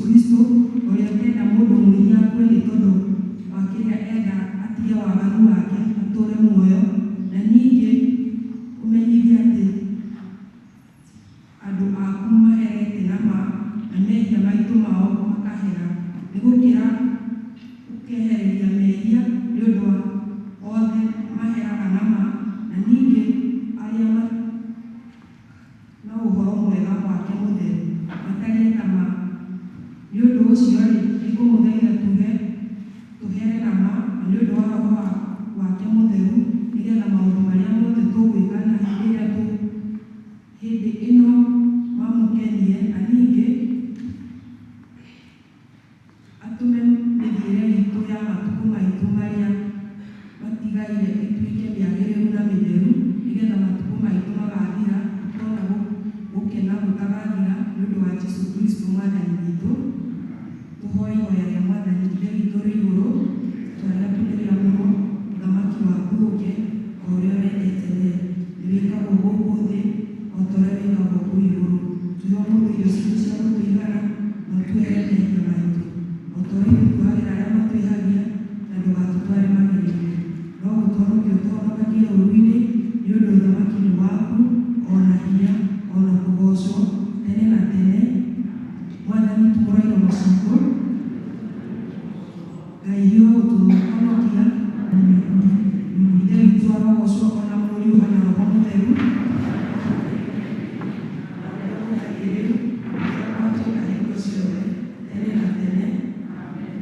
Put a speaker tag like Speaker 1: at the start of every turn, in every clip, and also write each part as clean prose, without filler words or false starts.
Speaker 1: Kristo, ũrĩa ũtenda mũndũ mwĩhia akue nĩ tondũ wa kĩrĩa enda atige waganu wake atũũre muoyo, na ningĩ ũmenyithie atĩ andũ aku maherete na ma na mehia maitũ mao makahera, nĩ gũkĩra ũkehereria mehia nĩ ũndũ wa othe maheraga na ma, na ningĩ arĩa na ũhoro mwega wake mũtheru matariĩ ta ma. Nĩ ũndũ ũcio-rĩ, nĩngũmũthaitha tuge tũhere na ma, na nĩ ũndũ wa Roho wake mũtheru, nĩgetha maũndũ marĩa mothe tũgwĩka na hĩndĩ ĩrĩa hĩndĩ ĩno mamũkenie, na ningĩ atũme mĩthiĩre itũ ya matukũ maitũ marĩa matigaire ĩtuĩke mĩagĩrĩru na mĩtheru, nĩgetha matukũ maitũ magathira tũkona gũkena gũtagathira nĩ ũndũ wa Jesũ Kristo Mwathani witũ. Tũhoe ihoya rĩa Mwathani. Ithe witũ ũrĩ igũrũ, twarĩa tũnĩrĩamũrwo, ũthamaki waku ũũke, o ũrĩa ũrendete we. Nĩ wĩkagwo gũkũ thĩ o ta ũrĩa wĩkagwo kũu igũrũ. Tũhe ũmũthĩ irio citũ cia gũtũigana, na ũtuohere mehia maitũ, o ta ũrĩa ithuĩ tuohagĩra arĩa matwĩhagia, na ndũgatũtware magerio-inĩ, no gũtũhonokia ũtũhonokagie ũũru-inĩ, nĩ ũndũ ũthamaki nĩ waku, o na hinya, o na kũgoocwo tene na tene. Mwathani, tumũra iromo citũ. Ngai hiũha gũtũhonokia. Ithe witũ arogocwo, o na Mũriũ, o na Roho Mũtheru. Rĩu gwatuĩka hingo ciothe tene na tene.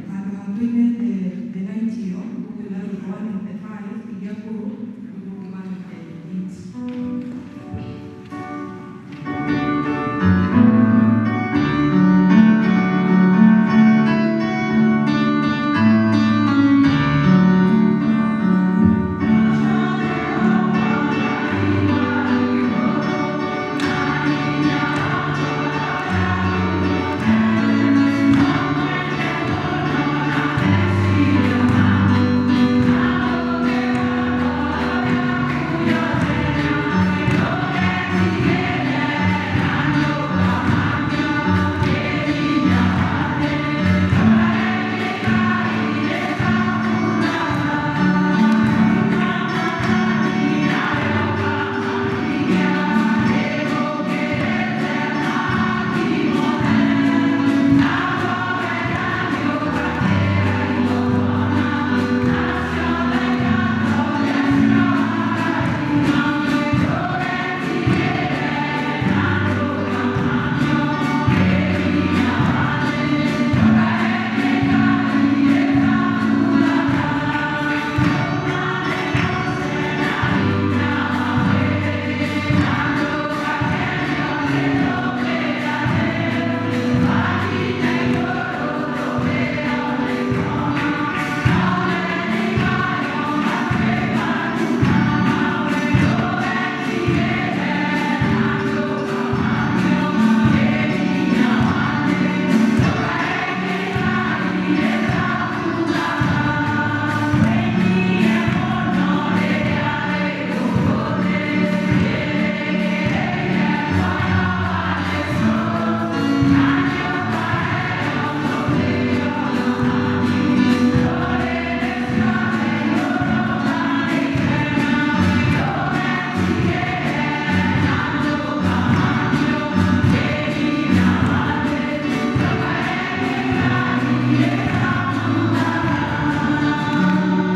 Speaker 1: Handũ ha tũine the night ĩyo, tũkũina rwĩmbo 195, iria ngũrũ, rwĩmbo 198.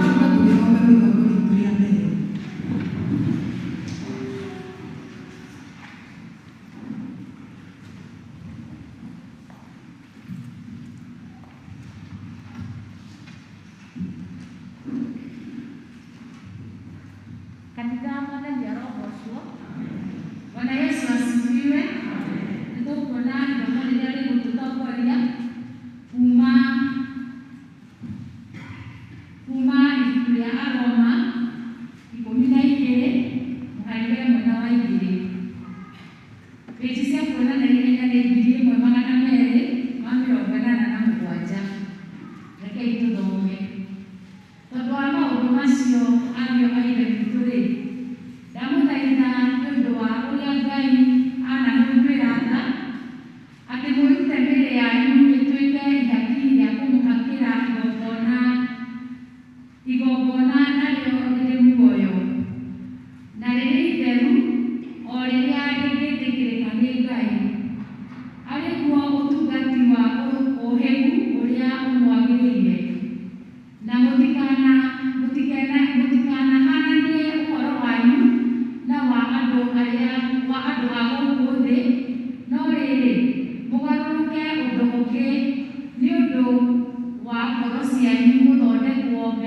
Speaker 1: Tume tũgĩthome rwĩmbo rũritũ rĩa mbere.
Speaker 2: Kanitha, Mwathani arogocwo. Bwana Yesu asifiwe. Nĩtũkuona ithomo rĩrĩa rĩgũtũtongoria kuma ibuku rĩa Aroma 12 mũhari wa 1 na wa 2. Pĩnji cia kuona na ihenya nĩ 1287. Rekei tũthome. Tondũ wa maũndũ macio, ariũ a Ithe witũ rĩ, ndamũthaitha nĩ ũndũ wa ũrĩa Ngai anamũiguĩra tha, atĩ mwĩrute mĩĩrĩ yanyu ĩtuĩke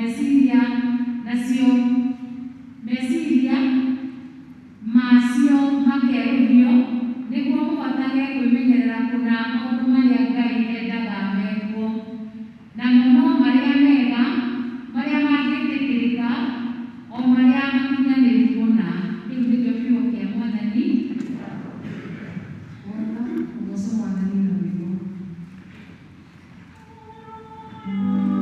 Speaker 2: Meciria nacio meciria macio makerũhio nĩguo mũhotage kwĩmenyerera kũna maũndũ marĩa Ngai endaga mekwo, namo no marĩa mega, marĩa mangĩtĩkĩrĩka, o marĩa makinyanĩru kũna. Kĩu nĩkĩo kiugo kĩa Mwathani.
Speaker 1: Wona ũgoce Mwathani na rwĩmbo.
Speaker 3: Thank you.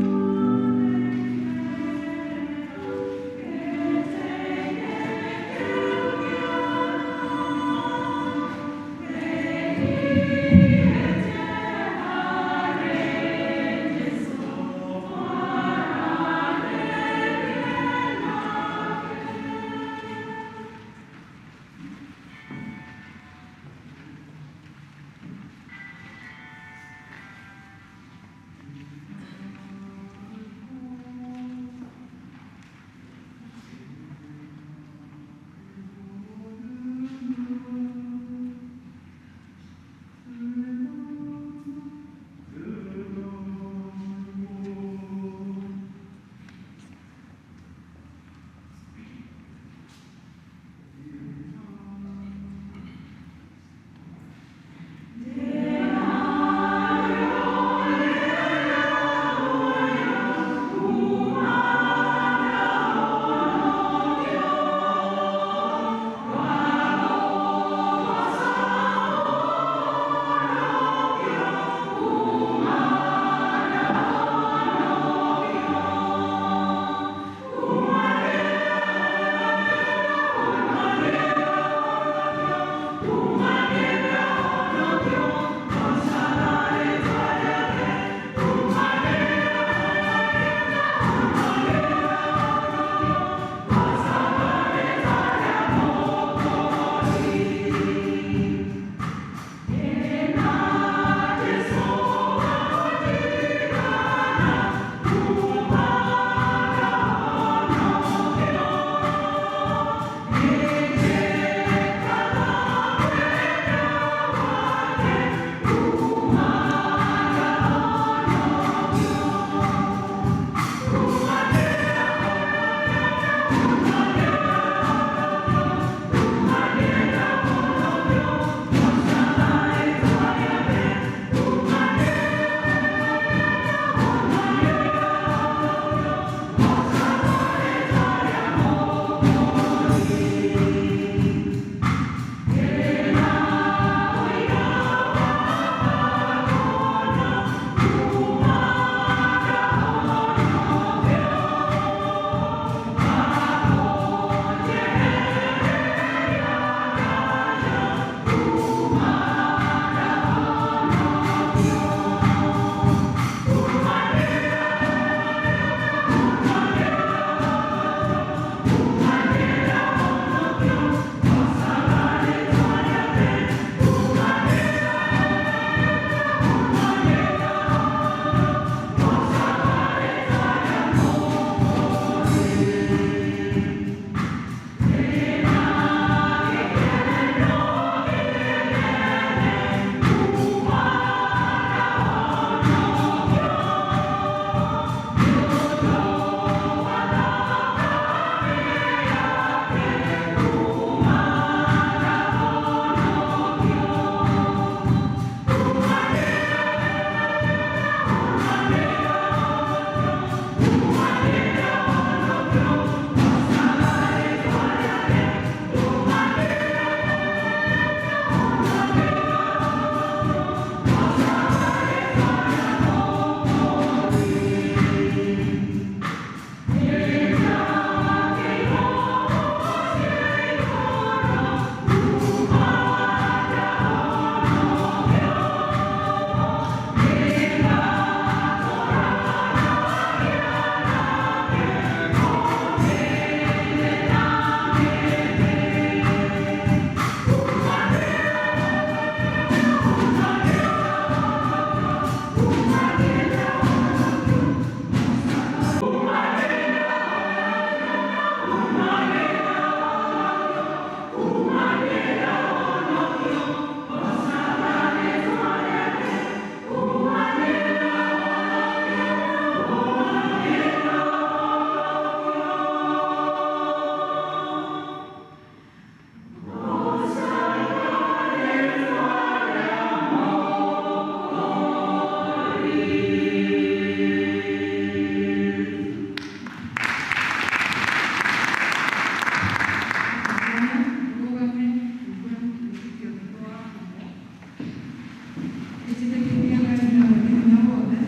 Speaker 1: Nĩnjĩtĩkĩtie Ngai Hinya Mwene Hinya Wothe,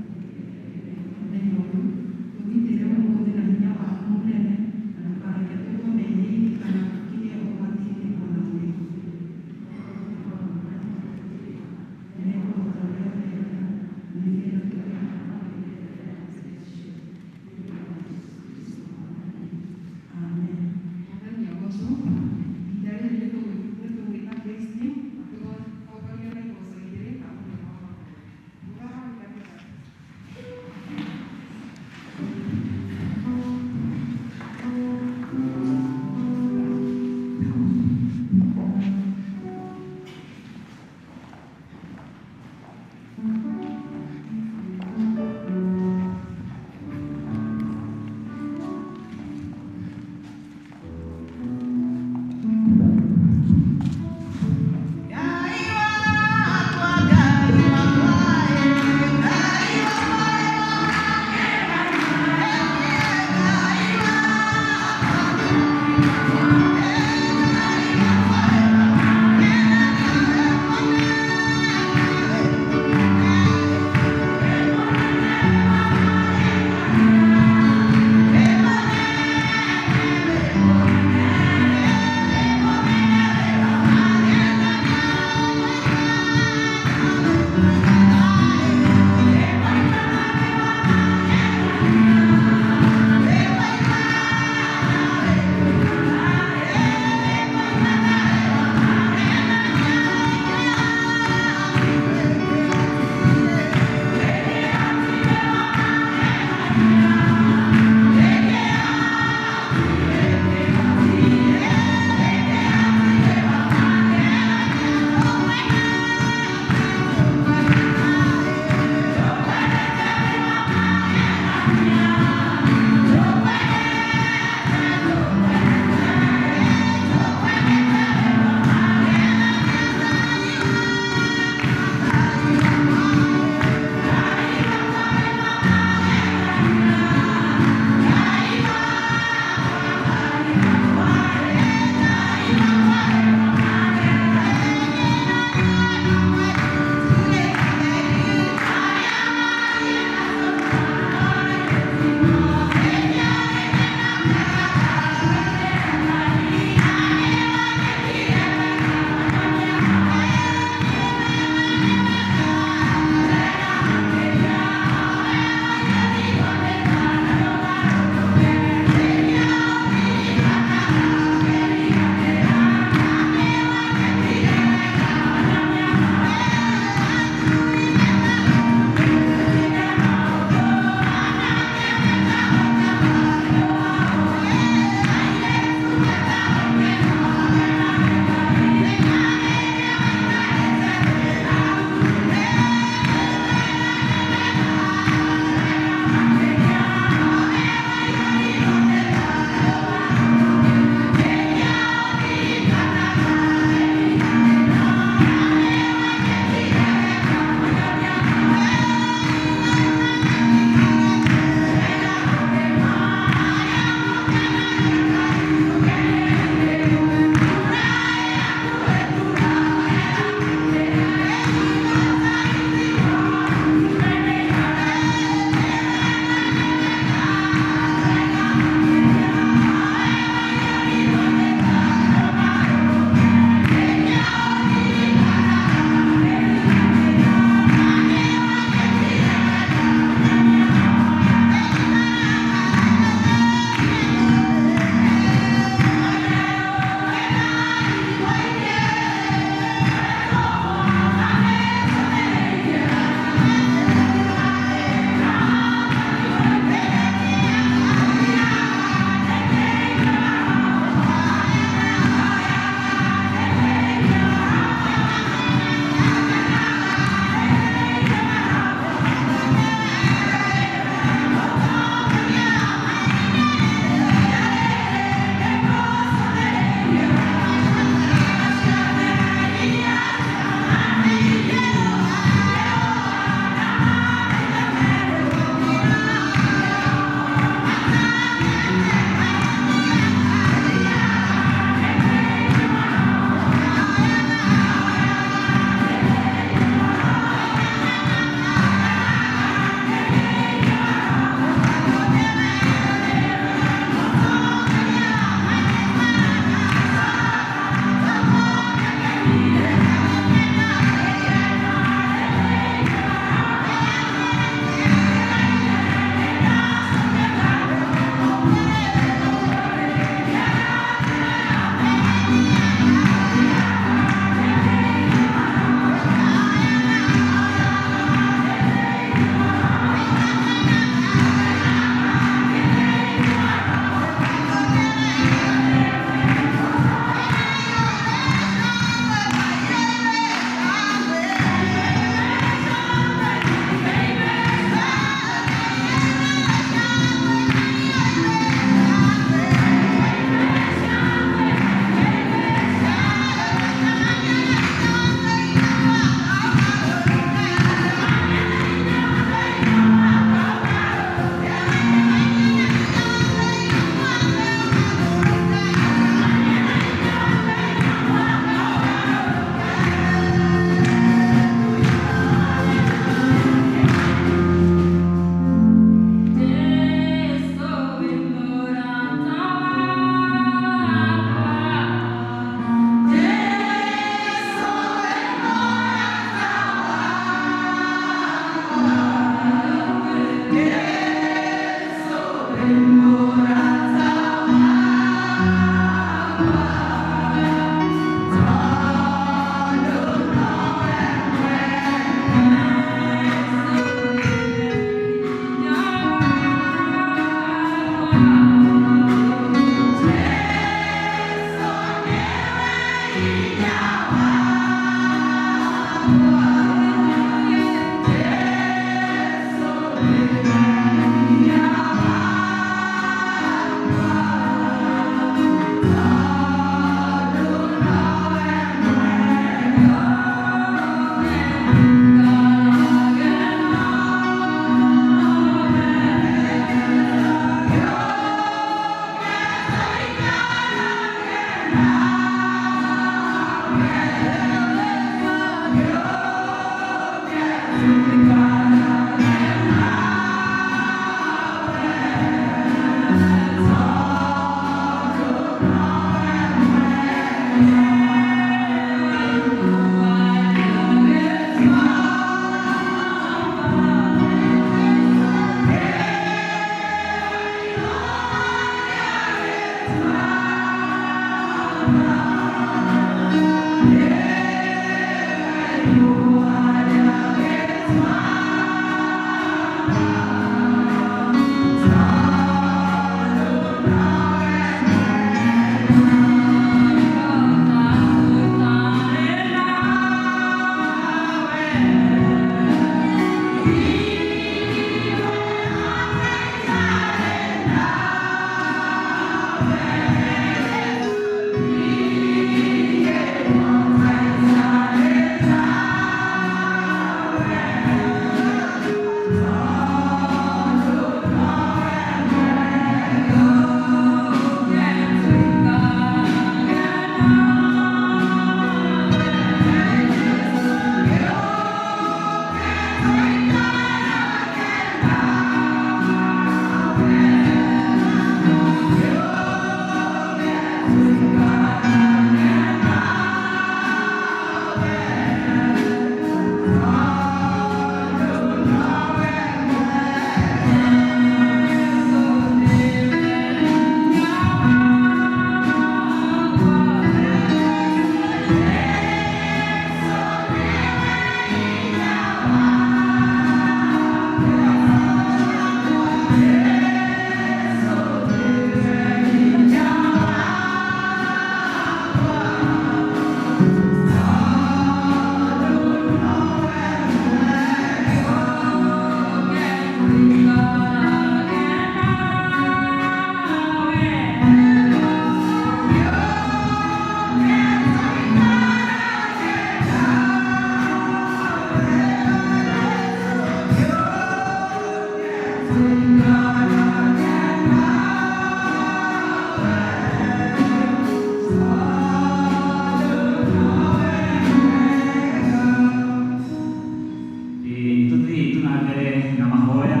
Speaker 3: Tũthiĩ na mbere na mahoya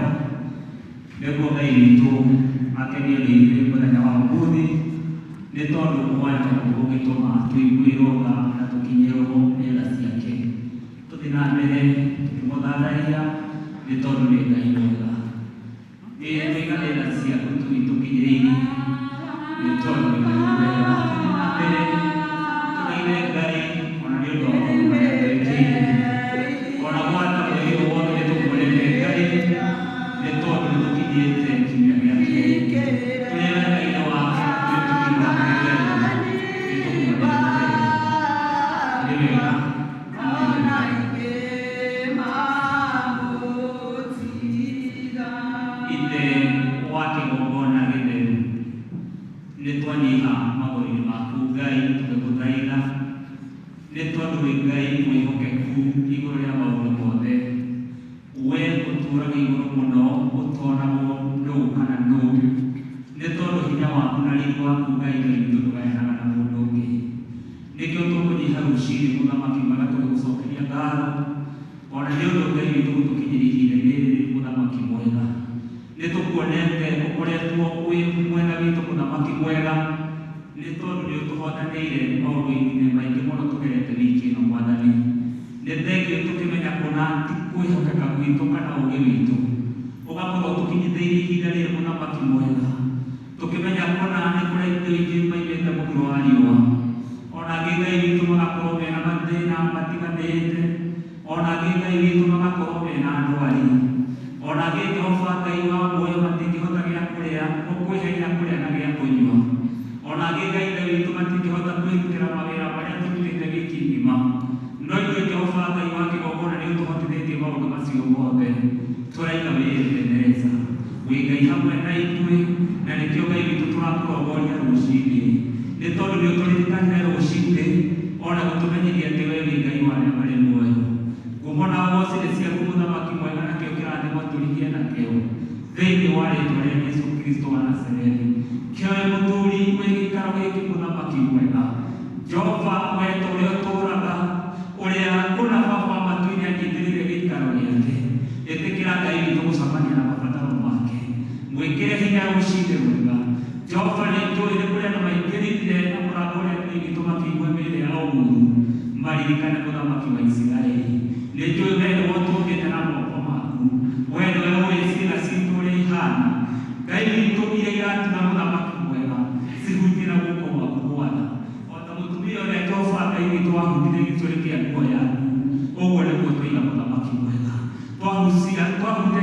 Speaker 3: nĩguo Ngai witũ akenio nĩ ithuĩ mũthenya wa ũmũthĩ, nĩ tondũ kũhoya nokuo kũngĩtũma tũiguĩrwo tha na tũkinyĩrwo nĩ tha ciake. Tũthiĩ na mbere tũkĩmũthathaia nĩ tondũ nĩ Ngai mwega. Ĩĩ tũigane tha ciaku tũkinyĩrĩirie nĩ tondũ nĩ Ngai mwega. Tũthiĩ na mbere tũthaithe Ngai ona nĩ ũndũ wa maũndũ marĩa twĩkĩire. Ona gwata mweri ũyũ wothe nĩ tũkuonete Ngai nĩ tondũ nĩ tũkinyĩte kiumia gĩa kerĩ. Tũrĩ wega-inĩ wake na tũrĩ ũtugi wake Ngai nĩ tũkuonete. Nĩ wega. Ithe wa kĩgongona gĩtheru, nĩ twanyiha magũrũ-inĩ maku Ngai tũgĩgũthaitha nĩ tondũ wĩ Ngai mwĩhokeku igũrũ rĩa maũndũ mothe. We ũtũũraga igũrũ mũno ũtonagwo nũ kana nũ, nĩ tondũ hinya waku na riri waku Ngai witũ ndũgayanaga na mũndũ ũngĩ. Nĩkĩo tũkũnyiha rũcinĩ mũthamaki mwega tũgĩgũcokeria ngatho ona nĩ ũndũ Ngai witũ gũtũkinyĩria ihinda-inĩ rĩrĩ mũthamaki mwega. Nĩ tũkuonete ũkoretwo wĩ mwena witũ mũthamaki mwega, nĩ tondũ nĩ ũtũhotanĩire maũndũ-inĩ maingĩ mũno tũgerete wiki ĩno mwathani. Nĩ thengiũ tũkĩmenya kũna ti kwĩhokeka gwitũ kana ũũgĩ witũ, ũgakorwo ũtũkinyithĩirie ihinda rĩrĩ mũthamaki mwega, tũkĩmenya kũna nĩ kũrĩ andũ aingĩ maimĩte mũhuro wa riũa, ona angĩ Ngai witũ magakorwo mena mathĩna matiganĩte, ona angĩ Ngai witũ magakorwo mena ndwari, ona angĩ Jehova Ngai wa muoyo matingĩhota gĩa kũrĩa, kwĩhe gĩa kũrĩa na gĩa kũnyua, ona angĩ Ngai Ithe witũ matingĩhota kwĩrutĩra mawĩra marĩa tũrutĩte wiki ng'ima, no ithuĩ Jehova Ngai wa kĩgongona nĩ ũtũhotithĩtie maũndũ macio mothe. Tũraiga wĩ Ebeneza, wĩ Ngai hamwe na ithuĩ, na nĩkĩo Ngai witũ tũrakũrongoria rũcinĩ, nĩ tondũ nĩ ũtũririkanire rũcinĩ ona gũtũmenyithia atĩ we wĩ Ngai wa arĩa marĩ muoyo. Ngumo na ũgoci nĩ ciaku mũthamaki mwega, nakĩo kĩrathimo tũrigie nakĩo thĩinĩ wa rĩtwa rĩa Jesũ Kristo wa Nazarethi. Kĩoe mũthuri wĩ gĩikaro gĩkĩ mũthamaki mwega, Jehova we ta ũrĩa ũtũũraga, ũrĩa kũna Baba wa matu-inĩ anyitĩrĩire gĩikaro gĩake. Ĩtĩkĩra Ngai witũ gũcemania na mabataro make, mwĩkĩre hinya rũcinĩ rwega. Jehova nĩ njũĩ nĩ kũrĩ andũ maingĩrire na mũrango ũrĩa Ngai witũ makĩigua mĩĩrĩ yao ũũru, maririkane mũthamaki wa Isiraeli. Nĩ njũĩ we nĩwe ũtũmbĩte na moko maku, we nĩwe ũĩ ciĩga citũ ũrĩa ihana. Ngai witũ iria iratura mũthamaki mwega cihutie na guoko gwaku Mwana, o ta mũtumia ũrĩa Jehova Ngai witũ wahutirie gĩcũrĩ kĩa nguo yaku, Twahutia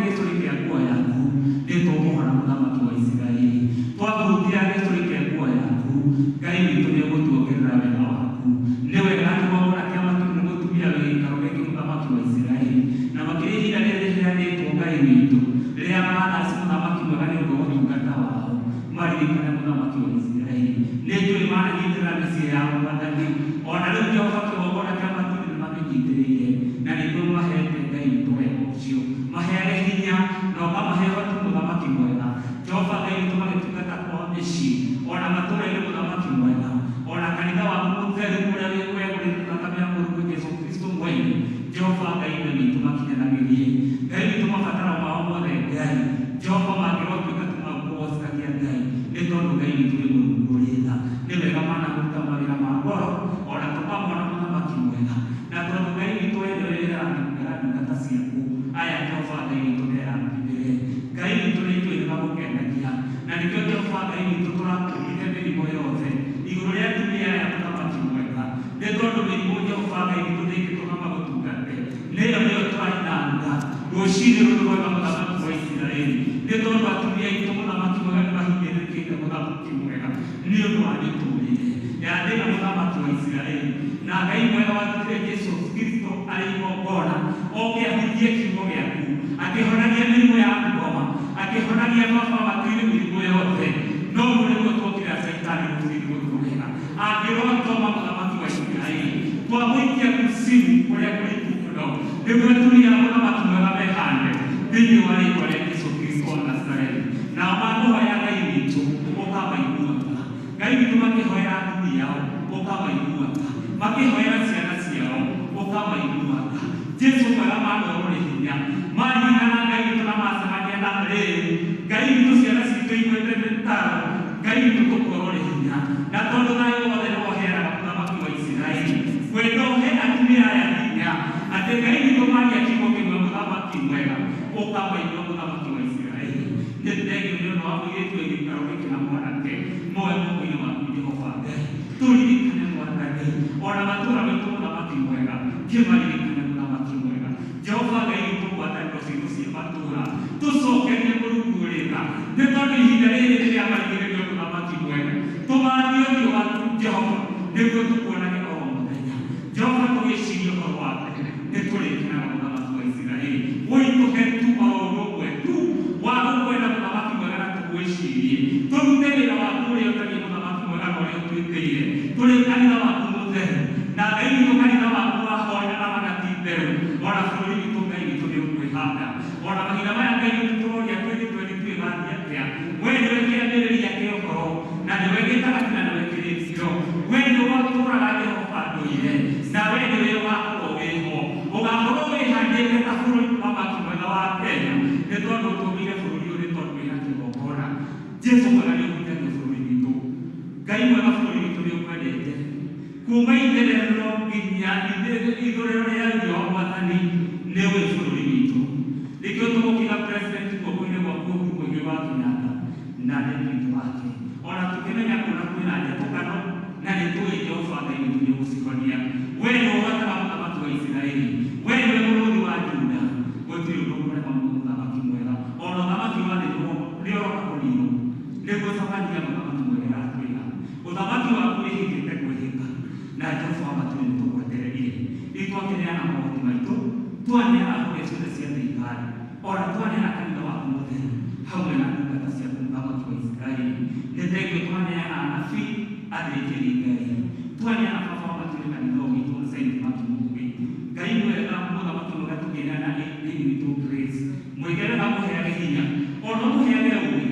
Speaker 3: gĩcũrĩ kĩa nguo yaku nĩ tũkũhona mũthamaki wa Isiraeli. Twahutia gĩcũrĩ kĩa nguo yaku Ngai witũ nĩ ũgũtuongerera wega waku. Nĩ wega kĩgongona kĩa matu nĩ mũtumia wĩ gĩikaro gĩkĩ mũthamaki wa Isiraeli. Na makĩria ihinda rĩrĩ rĩheanĩtwo Ngai witũ rĩrĩa mathasi mũthamaki mwega nĩ ũndũ wa ũtungata wao maririkane mũthamaki wa Isiraeli. Nĩ njũĩ mananyitĩrĩra mĩciĩ yao Mwathani, ona rĩu Jehova kĩgongona kĩa matu nĩ mamĩnyitĩrĩire na nĩguo mahete Ngai witũ wega ũcio. Maheage hinya na ũkamahe ũhoti mũthamaki mwega. Jehova Ngai witũ magĩtungata kwao mĩciĩ ona matũũra-inĩ mũthamaki mwega, ona kanitha waku mũtheru ũrĩa wegũrĩte thakame ya Mũrũguo Jesũ Kristo mwene. Jehova Ngai ithe witũ makinyanagĩrie Ngai witũ mabataro mao mothe Ngai. Jehova mangĩrotuĩka tu magũkũgocithagia Ngai nĩ tondũ Ngai witũ wĩ Mũrungu ũrĩ tha. Nĩ wega manaruta mawĩra ma goro ona tũkamona mũthamaki mwega, na tondũ Ngai witũ we nĩwe wĩrathimagĩra ndungata ciaku aya Jehova Ngai witũ merathimĩre. Ngai witũ nĩ ithuĩ nĩ magũkenagia, na nĩkĩo Jehova Ngai witũ tũrakũũrire mĩrimũ yothe igũrũ rĩa atumia aya mũthamaki mwega, nĩ tondũ mĩrimũ Jehova Ngai witũ ndĩngĩtũma magũtungate. Nĩyo nĩyo tũrainanga rũcinĩ rũrũ rwega mũthamaki wa Isiraeli, nĩ tondũ atumia aitũ mũthamaki mwega nĩ mahinyĩrĩrĩkĩte mũthamaki mwega nĩ ũndũ wa mĩtũrĩre ya thĩna mũthamaki wa Isiraeli. Na Ngai mwega warutire Jesũ Kristo arĩ igongona oke ahunjie kiugo gĩaku, akĩhonagia mĩrimũ ya ngoma, akĩhonagia baba matu-inĩ mĩrimũ yothe. No ũguo nĩguo tuokĩrĩra Caitani rũcinĩ rũrũ rwega angĩrotoma mũthamaki wa Isiraeli twamũikia kuzimu kũrĩa kũriku mũno, nĩguo atumia mũthamaki mwega mehande thĩinĩ wa rĩĩtwa rĩa Jesũ Kristo wa Nazarethi. Nao makũhoya Ngai witũ ũkamaiguaga. Ngai witũ makĩhoera atumia ao ũkamaiguaga, makĩhoera ciana ciao ũkamaiguaga. Jesũ mwega manorwo nĩ hinya maririkana Ngai witũ na macemania na rĩu Ngai witũ ciana citũ igwĩte mĩtaro Ngai witũ tũkorwo nĩ hinya, na tondũ thayũ wothe nĩwe ũheanaga mũthamaki wa Isiraeli kwenda ũhe atumia aya hinya atĩ Ngai witũ maria kiugo kĩmwe mũthamaki mwega ũkamaigua mũthamaki wa Isiraeli. Nĩ thengio nĩ ũndũ wa mũirĩtu wĩ gĩikaro gĩkĩ na mwanake moe moko-inĩ maku Jehova Ngai. Tũririkane Mwathani ona matũũra maitũ mũthamaki mwega, kĩmaririkane mũthamaki mwega. Jehova Ngai witũ ngwatanĩro citũ cia matũũra tũcokerie Mũrungu ũrĩ tha, nĩ tondũ ihinda rĩrĩ rĩrĩa marigĩrĩrio mũthamaki mwega tũmathie ũthiũ waku Jehova nĩguo tũkuonage oro mũthenya. Jehova tũgĩciria ũhoro waku nĩ tũrĩkenaga mũthamaki wa Isiraeli. Wũitũhe tu oro ũndũ ũmwe tu wa gũkwenda mũthamaki mwega na tũgwĩcirie, tũrute wĩra waku ũrĩa ũtariĩ mũthamaki mwega na ũrĩa ũtwĩtĩire tũrĩ kanitha waku mũtheru. Na Ngai witũ kanitha waku wahoya na mana ti theru, ona bũrũri witũ Ngai witũ nĩ ũkwĩhanda. Ona mahinda maya Ngai witũ tũroria 2022 ĩgathiĩ atĩa, we nĩwe kĩambĩrĩria kĩa ũhoro na nĩwe gĩtagati na nĩwe kĩrĩkĩro. We nĩwe ũtũũraga Jehova ndũire, na we nĩwe ũgakorwo wĩho, ũgakorwo wĩhandĩte ta bũrũri mũthamaki mwega wa Kenya, nĩ tondũ ũtũmĩire bũrũri ũyũ nĩ tondũ wĩna kĩgongona. Jesũ mwega nĩ ũhunjagia bũrũri witũ. Ngai mwega bũrũri witũ nĩ ũkwendete kuma itherero nginya ithũrĩro rĩa riũa Mwathani nĩ ũĩ bũrũri witũ. Nĩkĩo tũgũkĩiga president guoko-inĩ gwaku Uhuru Muigai wa Kenyatta na deputy wake, ona tũkĩmenya kũna kwĩna njatũkano na nĩ tũĩ Jehova Ngai witũ nĩ ũgũcihonia. We nĩ ũhotaga mũthamaki wa Isiraeli, we nĩwe mũrũthi wa Juda, gũtirĩ ũndũ ũkũrema mũthamaki mwega. Ona ũthamaki wa thĩ nĩ ũroka kũninwo, nĩguo Zefania mũthamaki mwega aratwĩra ũthamaki waku wĩhĩkĩte kwĩhĩka na Jehova wa matu nĩ tũgwetereire. Ithuĩ twakĩneana magoti maitũ, twaneana honge ciothe cia thirikari, ona twaneana kanitha waku mũtheru hamwe na ndungata ciaku mũthamaki wa Isiraeli. Nĩ thengio twaneana anabii athĩnjĩri Ngai, twaneana baba wa matu nĩ kanitha ũyũ witũ wa Saint Mark Mũgĩ. Ngai mwega mũthamaki mwega tũkĩneana thĩinĩ witũ Grace mwĩgerera mũheage hinya ona mũheage ũũgĩ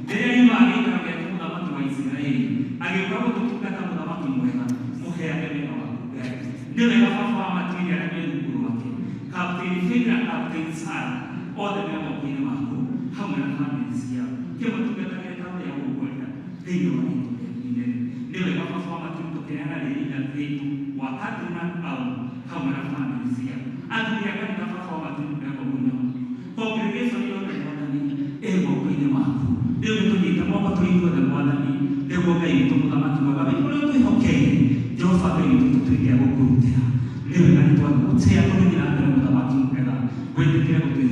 Speaker 3: rĩrĩa riumaga gĩikaro gĩake mũthamaki wa Isiraeli agĩũka gũtũtungata mũthamaki mwega mũheage wega waku Ngai. Nĩ wega baba wa matu-inĩ arĩa me rungu rwake Captain Faith na Captain Sarah othe me moko-inĩ maku hamwe na famĩlĩ ciao kĩmatungatagĩre ta ũrĩa ũkwenda thĩinĩ wa rĩĩtwa rĩaku inene. Nĩ wega baba wa matu-inĩ tũkĩneana rĩrĩa witũ wa Catherine na Paul hamwe na famĩlĩ ciao athuri a kanitha baba wa matu-inĩ me moko-inĩ maku congregation yothe Mwathani ĩ moko-inĩ maku. Rĩu nĩ tũnyite moko tũrĩ ithuothe Mwathani nĩguo Ngai witũ mũthamaki mwega witũ ũrĩa ũtwĩhokeire Jehova Ngai witũ tũtuĩke a gũkũrutĩra. Nĩ wega nĩ twagũtĩa tũgĩthiĩ na mbere mũthamaki mwega wĩtĩkĩre gũtwĩhoka.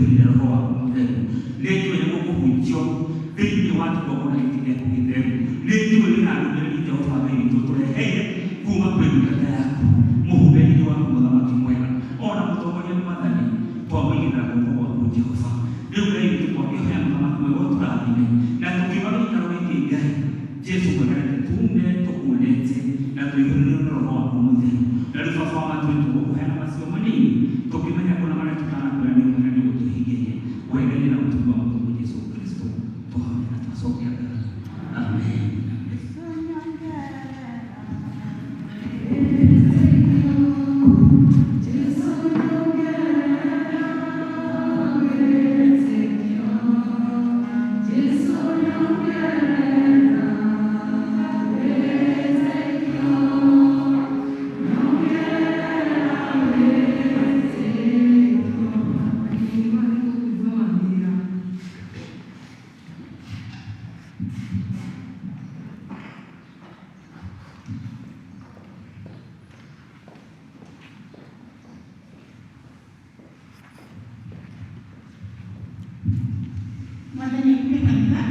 Speaker 4: Mwathani akume kanitha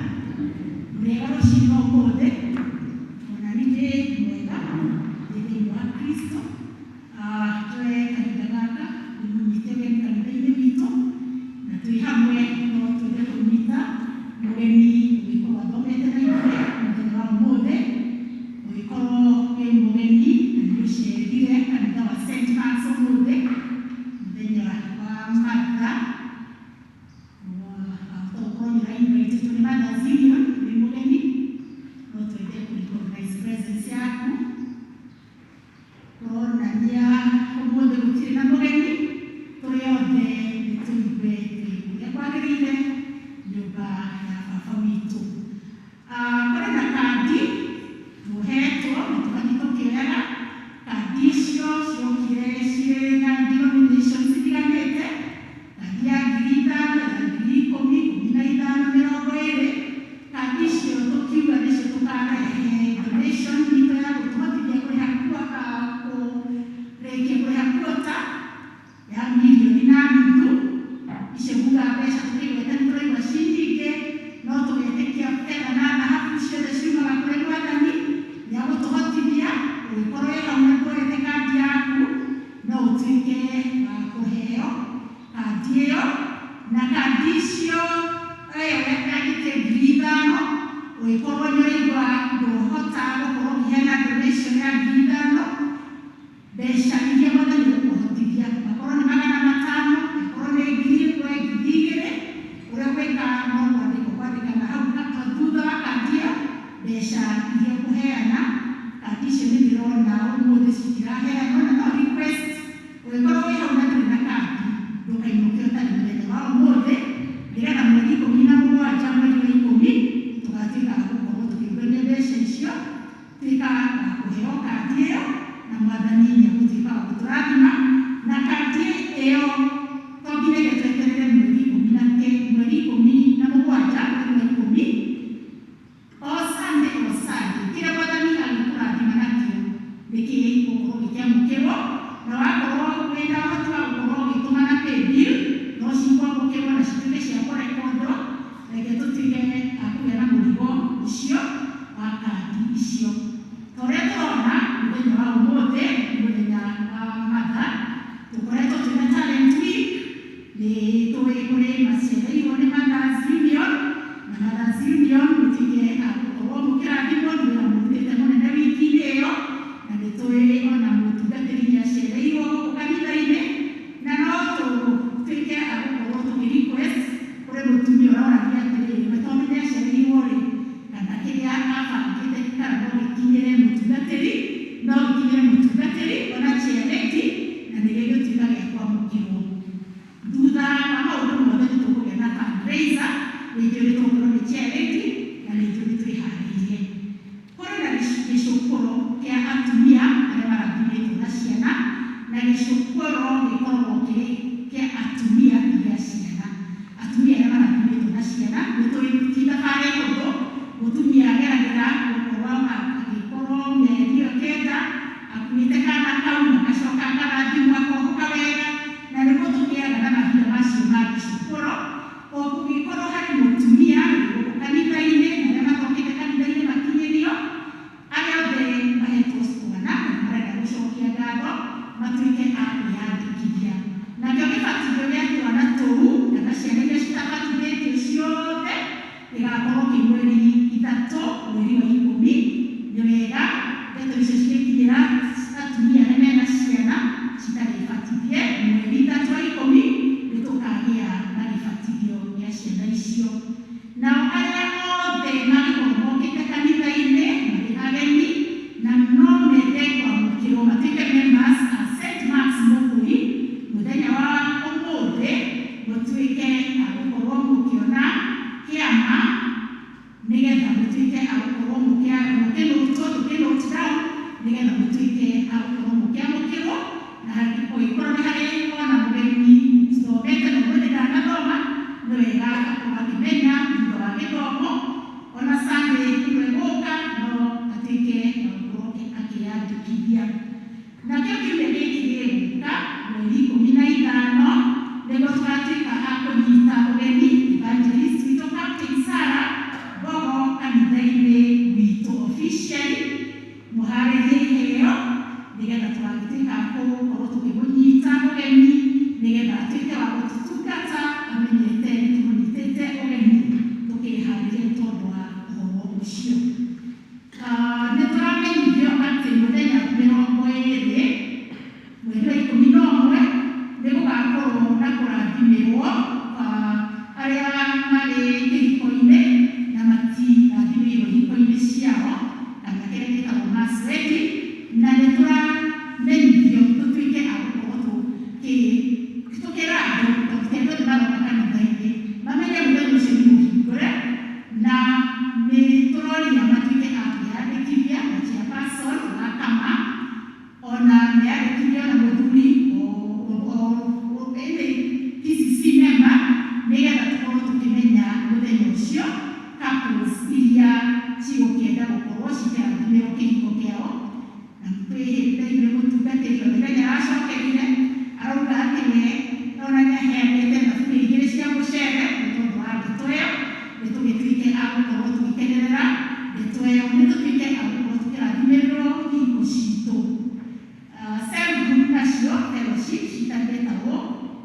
Speaker 4: mũrĩega rũcinĩ rwa ũmũthĩ ona niĩ ndĩ mwega ndĩ thĩinĩ wa Kristo. Njoe kahinda gaka ndĩmũnyite ũgeni kanitha-inĩ witũ na twĩ hamwe no twende kũnyita mũgeni ũgĩkorwo athomete na ithuĩ mũthenya wa ũmũthĩ ũgĩkorwo wĩ mũgeni na nĩ ũcerire kanitha wa St. Mark's ũmũthĩ mũthenya wa Matha. Wahota gũkorwo nĩ ũrainvitĩtwo.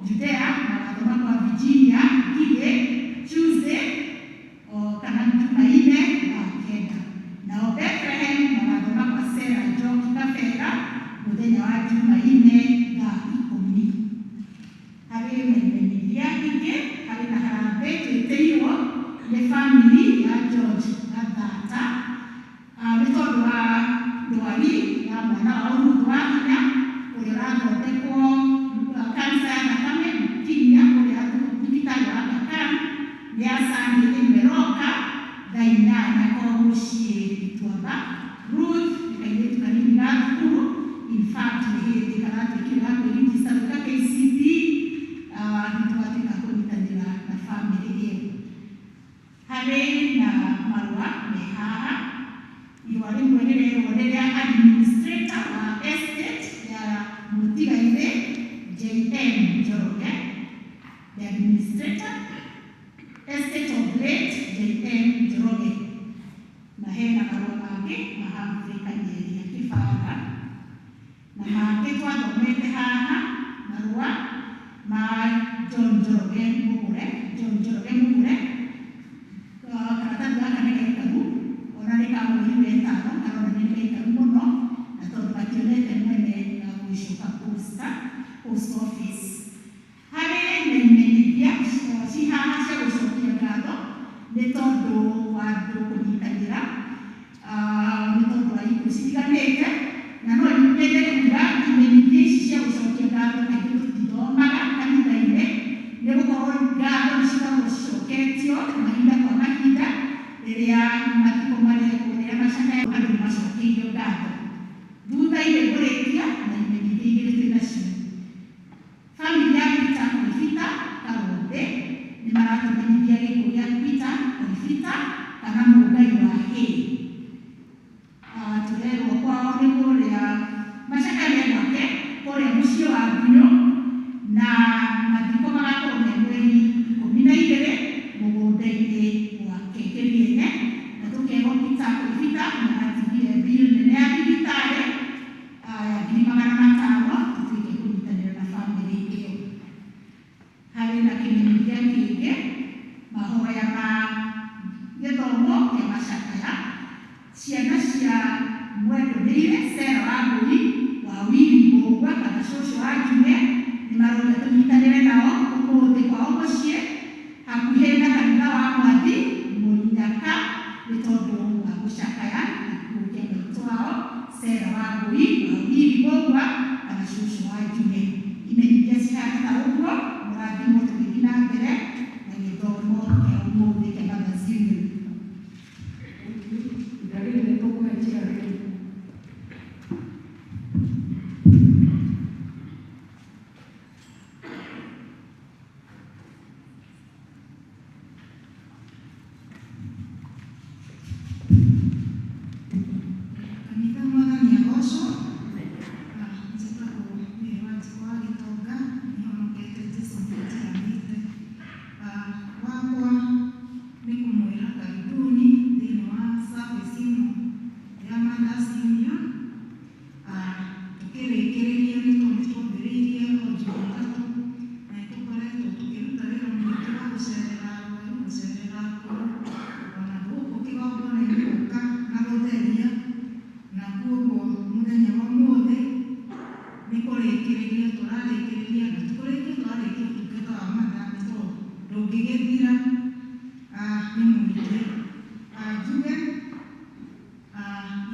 Speaker 4: Judea magathoma kwa Virginia Ngigĩ Tuesday o kana Jumaine thaa 9. Nao Bethlehem magathoma kwa Sarah Njoki Kabera mũthenya wa Jumaine thaa 10. Harĩ na imenyithia ingĩ, harĩ na harambee twĩtĩirwo nĩ family ya George Gathata nĩ tondũ wa ndwari ya mwana wao Ruth Wahinya ũrĩa ũrathondekwo cancer ya thakame leukemia kũrĩa thibitarĩ wa Aga Khan. Nĩ ya Sunday ĩno ĩroka thaa 8 kwa mũciĩ Gĩtuamba. Ruth nĩ kairĩtu kanini ga thukuru, in fact nĩ hĩndĩ karatuĩkire ga kwĩregister gwĩka KCPE. Nĩ tũgatuĩka kũnyitanĩra na family ĩyo. Harĩ na marũa me haha. Irũa rĩmwe rĩrerwo rĩrĩa administrator wa estate ya Mũtigairĩ JM Njoroge, the administrator estate of late JM Njoroge, na hena marũa mangĩ ma Humphrey Kanyeria Kĩbara, na mangĩ twathomete haha marũa ma John Njoroge Mũgũre. John Njoroge Mũgũre, karatathi gaka nĩ gaikaru, ona nĩ ka mweri wa ĩtano, karonania nĩ gaikaru mũno, na tondũ gationete mwene gagũgĩcoka post office. Harĩ na imenyithia ci haha cia gũcokia ngatho nĩ tondũ wa andũ kũnyitanĩra, nĩ tondũ wa ikuũ citiganĩte, na no nyende kuga imenyithia ici cia gũcokia ngatho kaingĩ tũtithomaga kanitha-inĩ, nĩ gũkorwo ngatho nĩ cikoragwo cicoketio mahinda kwa mahinda rĩrĩa mathiko marekwo, rĩrĩa macakaya, andũ nĩ macokeirio ngatho. Thutha-inĩ ngũrĩkia na imenyithia igĩrĩ twĩ nacio. Family ya Peter Koibita Karũmbĩ nĩ maratũmenyithia gĩkuũ gĩa Peter Koibita kana Mũngai wa Hay. Tũrerwo kwao nĩ kũrĩa macakaya me gwake kũrĩa mũciĩ wa Ngunyũ, na mathiko magakorwo me mweri 12 mũgũnda-inĩ gwake Kĩriene. Na tũkerwo Peter Koibita nĩ aratigire bill nene ya thibitarĩ ya 500,000, tũtuĩke kũnyitanĩra na family ĩyo. Harĩ na kĩmenyithia kĩngĩ, mahoya ma gĩthomo kĩa macakaya, ciana cia Mwendo Nĩire, Sarah Wangũi wa Willy Mbũgua kana cũcũ wa Njuge, nĩ maroria tũnyitanĩre nao ũmũthĩ kwao mũciĩ hakuhĩ na kanitha wa Mwathi Mũnyaka, nĩ tondũ wa gũcakaya gĩkuũ kĩa maitũ wao Sarah Wangũi wa Willy Mbũgua kana cũcũ wa Njuge. Imenyithia cihana ta ũguo. Mũrathimwo tũgĩthiĩ na mbere na gĩthomo kĩa ũmũthĩ kĩa Mothers Union.
Speaker 1: Ihinda rĩrĩ nĩ tũkũhe chair rĩu.
Speaker 5: Kanitha, Mwathani agocwo. Njĩtagwo Mary Wanjikũ wa Gĩtonga, nĩhonokete, Jesũ nĩanjiganĩte. Wakwa nĩ kũmwĩra karibuni thĩinĩ wa service ĩno ya Mothers Union. Tũkĩrĩkĩrĩria nĩ tondũ nĩ twambĩrĩirie o Jumatatũ na nĩ tũkoretwo tũkĩruta wĩra mũingĩ wa gũcerera arwaru, gũcerera akũrũ, ona gũkũ kĩgongona-inĩ gũka na gũtheria, na kuoguo mũthenya wa ũmũthĩ nĩ kũrĩkĩrĩria tũrarĩkĩrĩria, na ti kũrĩkia tũrarĩkia ũtungata wa mathaa, nĩ tondũ ndũngĩgĩthira, nĩ mũingĩ. Njuge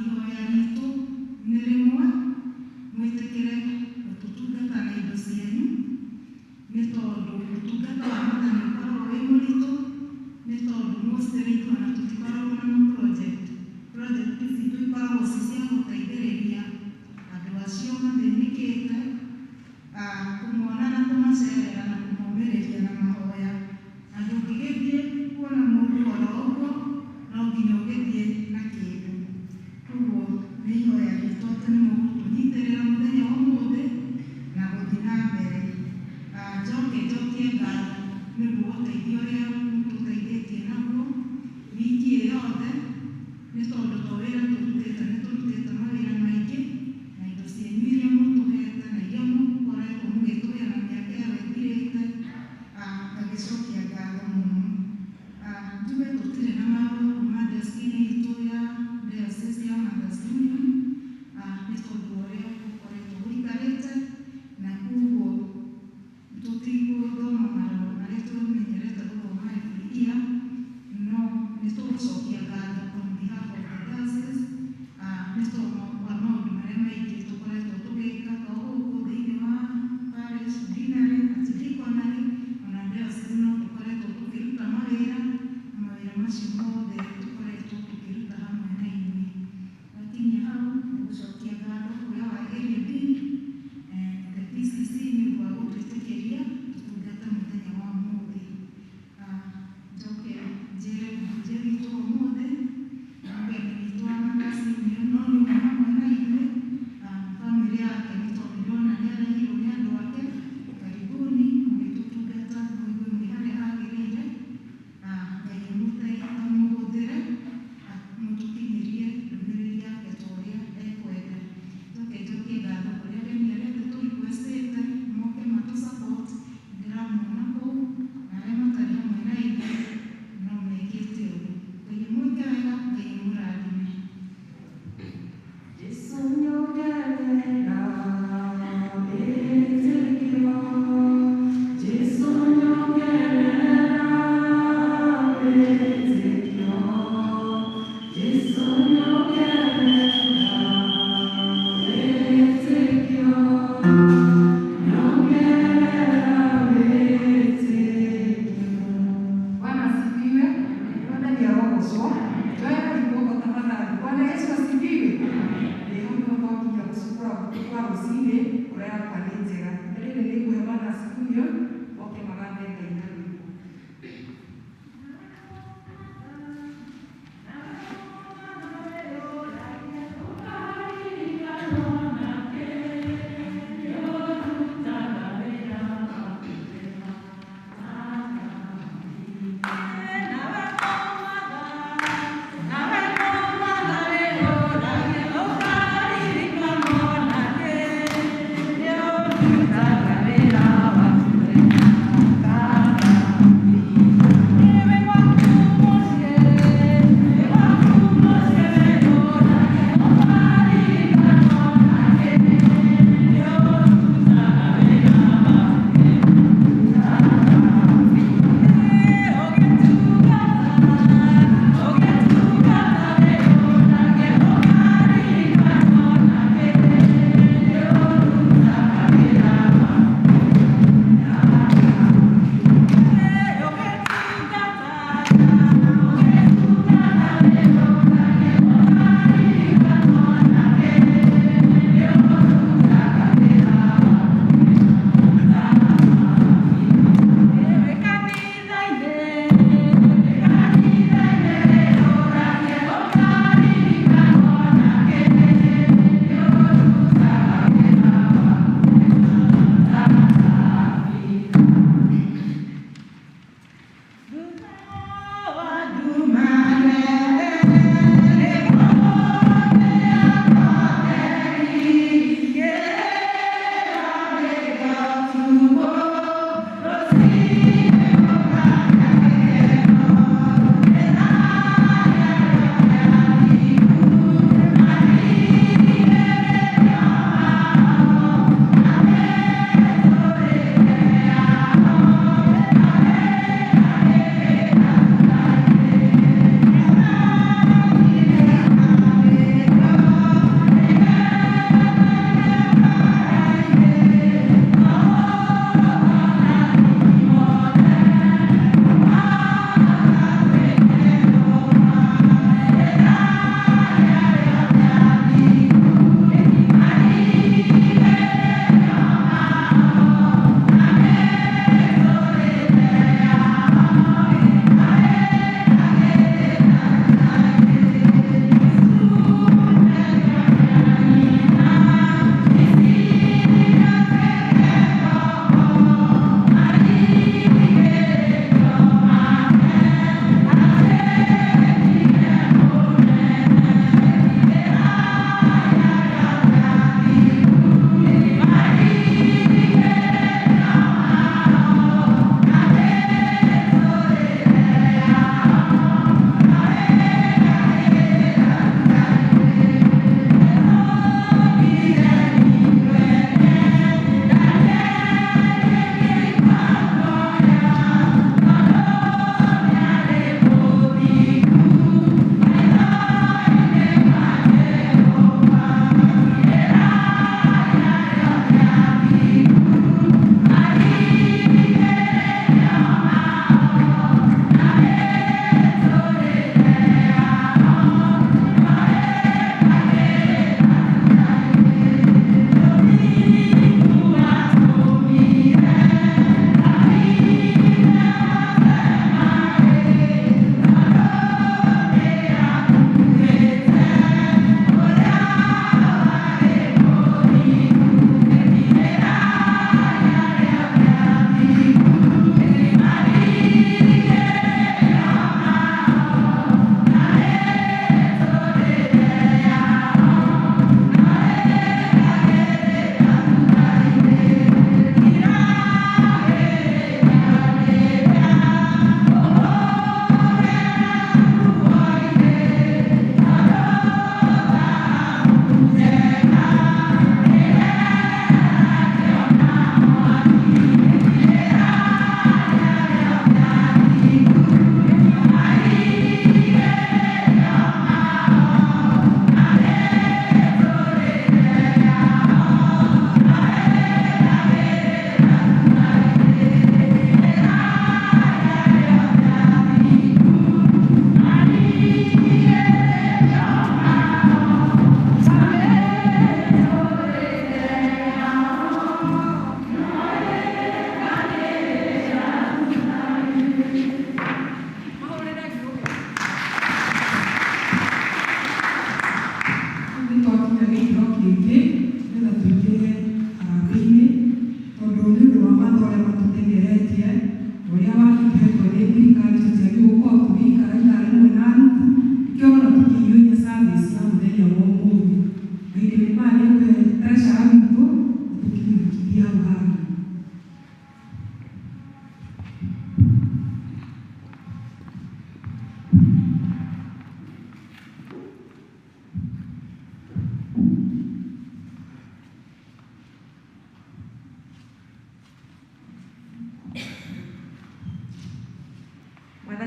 Speaker 5: ihoya ritũ nĩ rĩmwe, mwĩtĩkĩre gũtũtungata na indo cianyu, nĩ tondũ ũtungata wa mathaa nĩ ũkoragwo wĩ mũritũ, nĩ tondũ mostly ithuĩ ona tũtikoragwo na ma project. Project citũ ikoragwo ci cia gũteithĩrĩria andũ acio mathĩnĩkĩte, kũmona na kũmacerera na kũmomĩrĩria na mahoya. Na ndũngĩgĩthiĩ kuona mũndũ oro ũguo, no nginya ũgĩthiĩ na kĩndũ. Koguo nĩ ihoya ritũ atĩ nĩ mũgũtũnyitĩrĩra mũthenya wa ũmũthĩ na gũthiĩ na mbere. Njoke njokie ngatho nĩ ũndũ wa ũteithio ũrĩa mũtũteithĩtie naguo wiki ĩ yothe, nĩ tondũ to wĩra tũrutĩte, nĩ tũrutĩte mawĩra maingĩ, na indo cianyu iria mũtũhete na iria mũkoretwo mũgĩtũhe na mĩaka ĩyo ĩthirĩte.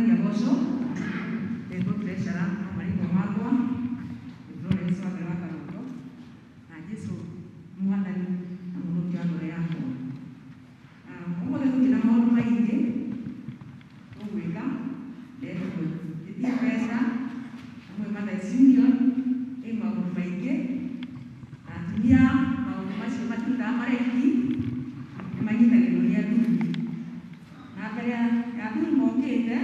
Speaker 1: Mwathani agocwo, ndetwo treasurer no marĩtwa makwa nĩ Florence Wangari wa Karoto na Jesũ Mwathani na Mũhonokia wa ngoro yakwa. Ũmũthĩ tũtirĩ na maũndũ maingĩ tũgwĩka, ndetwo njĩtie mbeca amwe Mothers Union ĩ maũndũ maingĩ na atumia maũndũ macio matindaga mareki nĩ manyitagĩrĩrwo nĩ athuri. Na mbere ya athuri mokĩte,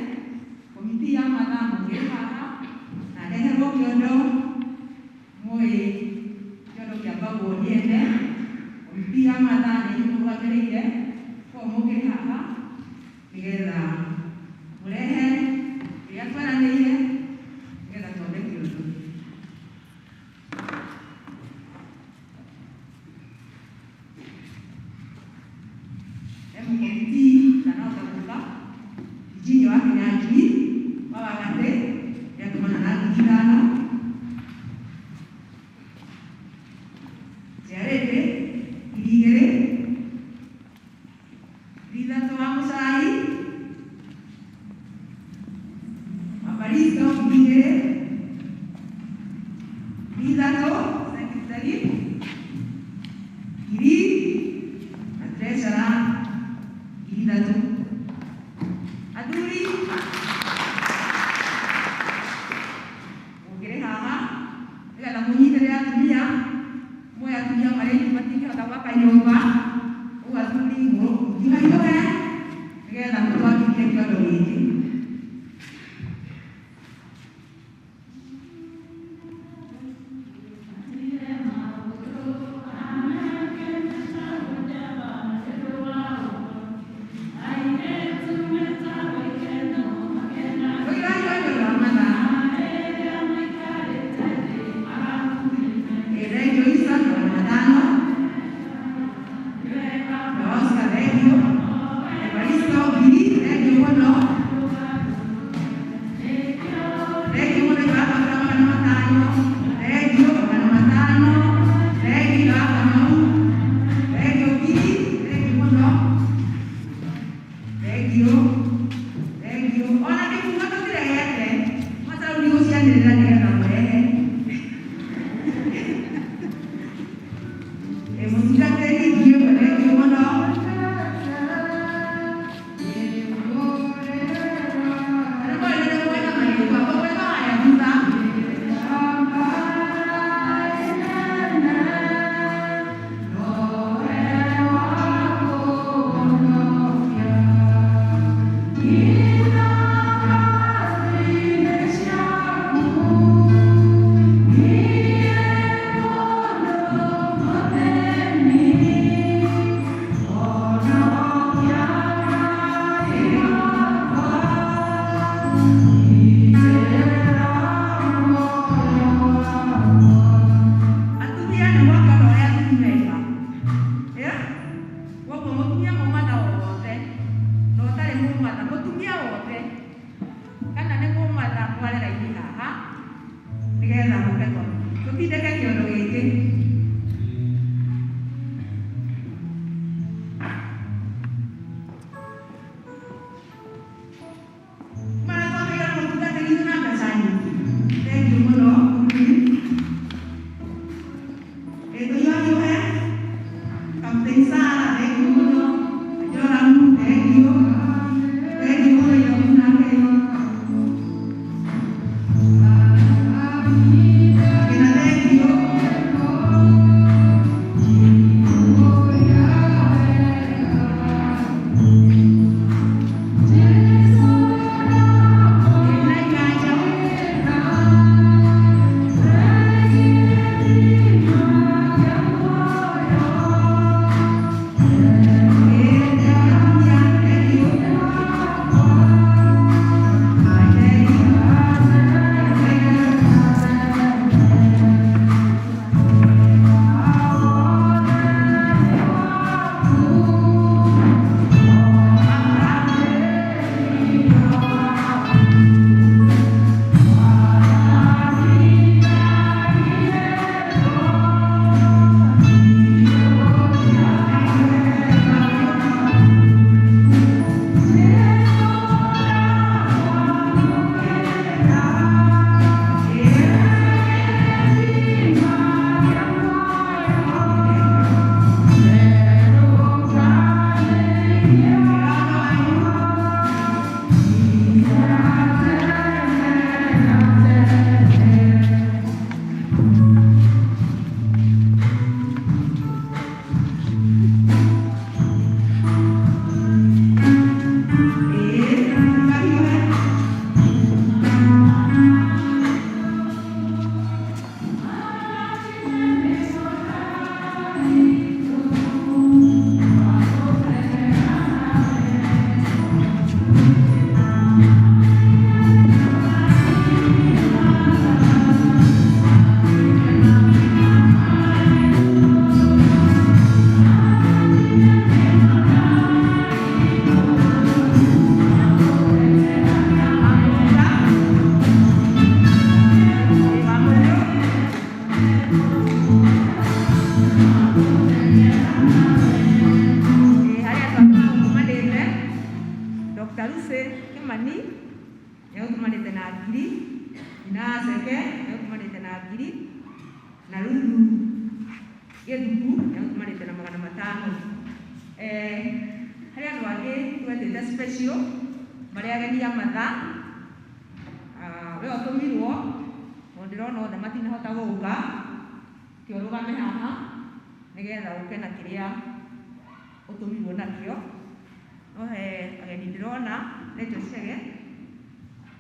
Speaker 1: komiti ya mathaa mũkĩrĩ haha na ndeherwo kĩondo, mũĩ kĩondo kĩambagwo nĩ ene. Komiti ya mathaa nĩ inyuĩ mũrũgamĩrĩire, koguo mũkĩrĩ haha nĩgetha mũrehe kĩrĩa tweranĩire nĩgetha twambe kĩondo. He mũkomiti ndanahota gũka, Virginia wa Kinyanjui wa Wagatĩ nĩatũmana na 5,000. Ciarĩndĩ 2,000, 3,000 wa Mũcai, wa Baristo 2,000, 3,000 secretary 1,000 na treasurer 3,000. Athuri mũngĩrĩ haha nĩgetha mũnyitĩrĩre atumia, mũĩ atumia marĩ aingĩ matingĩhota gwaka nyũmba, ũguo athuri mũhiũhahiũhe nĩgetha mũtwambithie kĩondo gĩkĩ. Ũirai nĩ ũndũ wa mathaa. Thengiũ Isa 500. Na Oscar thengiũ. Evaristo 1,000, thengiũ mũno. Thengiũ mũno Ithe wa Kabura 500. Thengiũ 500. Thengiũ Ithe wa Kamau. Thengiũ 1,000, thengiũ mũno. Thengiũ. Thengiũ. Ona ndĩkuga tũtiregete. Mwaca rĩu ndigũcianĩrĩra nĩgetha mũrehe. Mũtungatĩri 1,000, thengiũ mũno. Arĩa morĩrĩre mwena marĩtwa, mwena harĩa thutha. Sister Lucy Kimani nĩagũtũmanĩte na ngiri, nyina wa Ceke nĩagũtũmanĩte na ngiri, na Ruthu Gĩthuku nĩagũtũmanĩte na 500. Harĩ andũ angĩ twetĩte special marĩ ageni a matha. We ũtũmirwo tondũ ndĩrona othe matinahota gũka, kĩ ũrũgame haha nĩgetha ũke na kĩrĩa ũtũmirwo nakĩo. No he ageni ndĩrona Rachel Chege,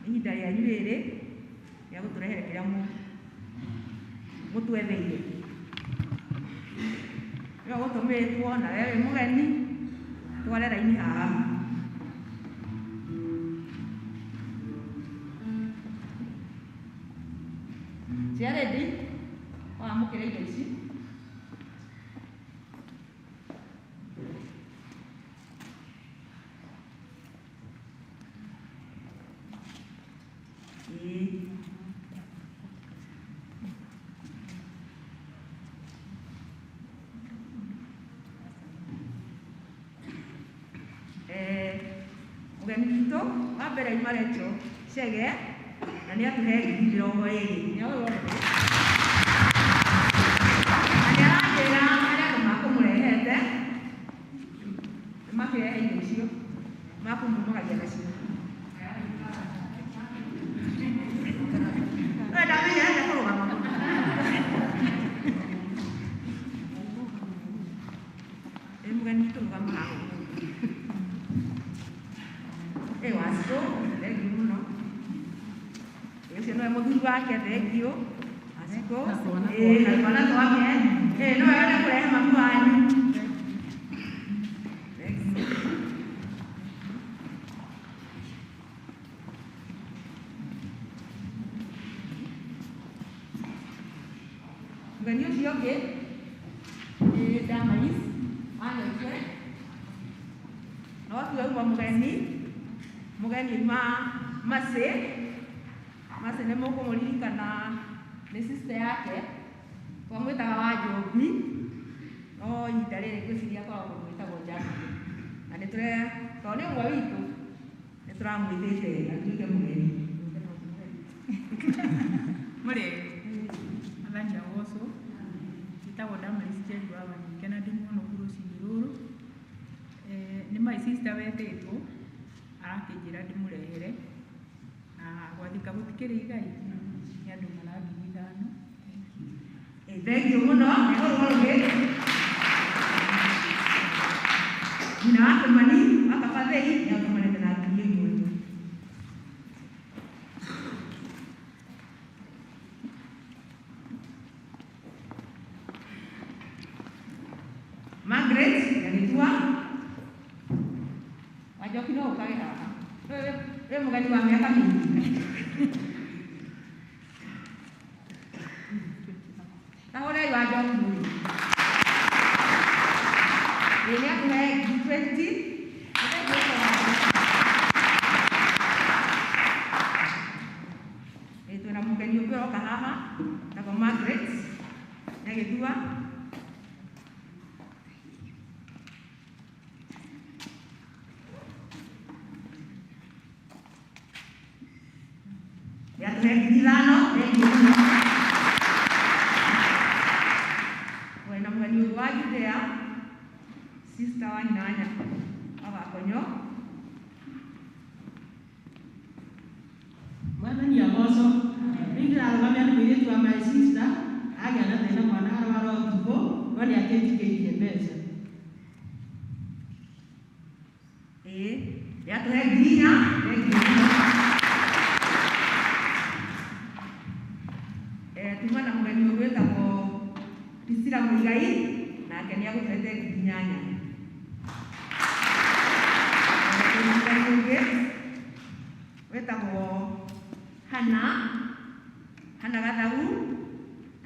Speaker 1: nĩ ihinda rĩanyu rĩrĩ rĩa gũtũrehere kĩrĩa mũtwetheire. Nĩwe ũgũtũmĩtwo na we wĩ mũgeni, tware raini haha. Charity, wamũkĩra indo ici. Ĩĩ. Mũgeni witũ wa mbere auma Rachel Chege na nĩ atũhe 20,000. Nĩ na nĩ aranjĩra arĩa andũ makũmũrehete nĩ makĩrehe indo icio makũmumagaria nacio. We ndamenyerete kũrũgama. Ĩ mũgeni witũ rũgama haha ũguo. Ĩ Wacikũ, thengiũ mũno. Ĩ ũcio nĩwe mũthuri wake, thengiũ. Wacikũ. Ĩ na twana twake. Ĩ nĩwe wenda kũrehe mami wanyu. Thengiũ. Mũgeni ũcio ũngĩ nĩ Damaris Wanyoike. No tuge auma mũgeni, mũgeni auma Mercy. Mercy nĩ mũkũmũririkana nĩ sister yake, twamwĩtaga Wanjũmbi, no ihinda rĩrĩ ngwĩciria akoragwo kũndũ gwĩtagwo Germany. Na nĩ tũre, tondũ nĩ ũmwe witũ, nĩ tũramwĩtĩte atuĩke mũgeni.
Speaker 6: Mũrĩega, Mwathani agocwo. Njĩtagwo Damaris Njeri wa Wanyike na ndĩ mũhonoku rũcinĩ rũrũ. Nĩ my sister wetĩtwo, arakĩnjĩra ndĩmũrehere, na gwathĩka gũtikĩrĩ igai, nĩ andũ mara 5,000.
Speaker 1: Thengiũ mũno, nĩ ũrũgĩ. Nyina wa Kĩmani wa Kabathei nĩ atũmanĩte na 1,000. Margaret Nyagĩtua Wanjoki no ũkage haha. Wĩ mũgeni wa mĩaka mĩingĩ. Ta hũrei Wanjoki ũyũ. Ĩĩ nĩ atũhe 20,000. Ĩĩ twĩna mũgeni ũngĩ ũroka haha, etagwo Margaret Nyagĩtua. Nĩ atũhe 5,000, thengiũ mũno. Twĩna mũgeni ũngĩ wa Judea, sister wa nyina wa wa Gakonyo.
Speaker 7: Mwathani agocwo. Rĩu ndĩrarũgamia nĩ mũirĩtu wa my sister, agĩa na thĩna mwana arwara ũtukũ, no nĩ akĩnjikĩirie mbeca.
Speaker 1: Ĩĩ, nĩ atũhe 4,000, thengiũ mũno. Tuma na mũgeni ũngĩ wĩtagwo Priscilla Mũigai, nake nĩ agũtũhete 8,000. Twĩna mũgeni ũngĩ wĩtagwo Hana, Hana Gathau,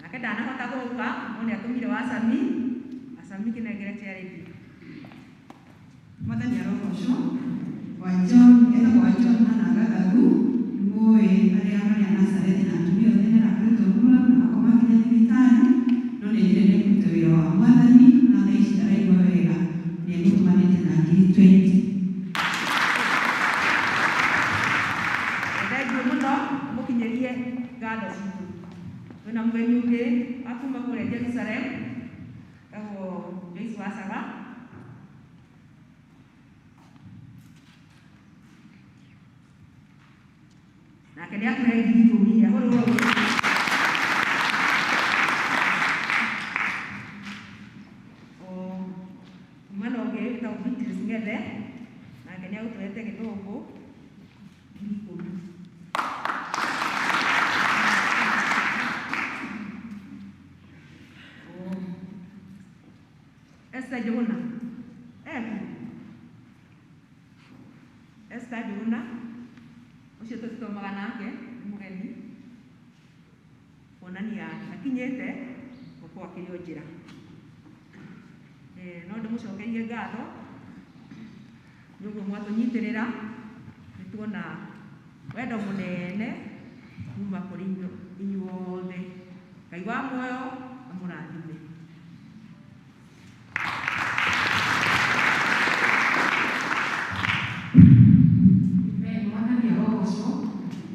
Speaker 1: nake ndanahota gũka, no nĩ atũmire Wacami, Wacami kĩnengere charity.
Speaker 8: Mwathani arogocwo. Wa John, etagwo wa John Hana Gathagu, nĩmũĩ arĩa marĩ a Nazarethi na atumia othe nĩ arakoretwo mũrwaru na akoma nginya thibitarĩ, no nĩ aigire nĩ ekũruta wĩra wa Mwathani na thaa ici ndaraigua wega, nĩ egũtũmanĩte na 20,000.
Speaker 1: Ngatho citũ. Twĩna mũgeni ũngĩ wa kuma kũrĩa Jerusalem, etagwo Joyce Wacaga. Nake nĩ atũhe 10,000. Ahũrĩrwo. Mwana ũngĩ wĩtagwo Beatrice Ng'ethe, nake nĩ agũtũhete gĩthũngũ 10,000. Esther Njũgũna eku Esther Njũgũna ũcio tũthomaga nake nĩ mũgeni kuonania akinyĩte gũkorwo akĩrĩ o njĩra. No ndĩmũcokerie ngatho nĩ ũguo mwatũnyitĩrĩra, nĩ tuona wendo mũnene kuma kũrĩ inyuothe. Ngai wa muoyo amũrathime.
Speaker 9: Amen. Mwathani arogocwo.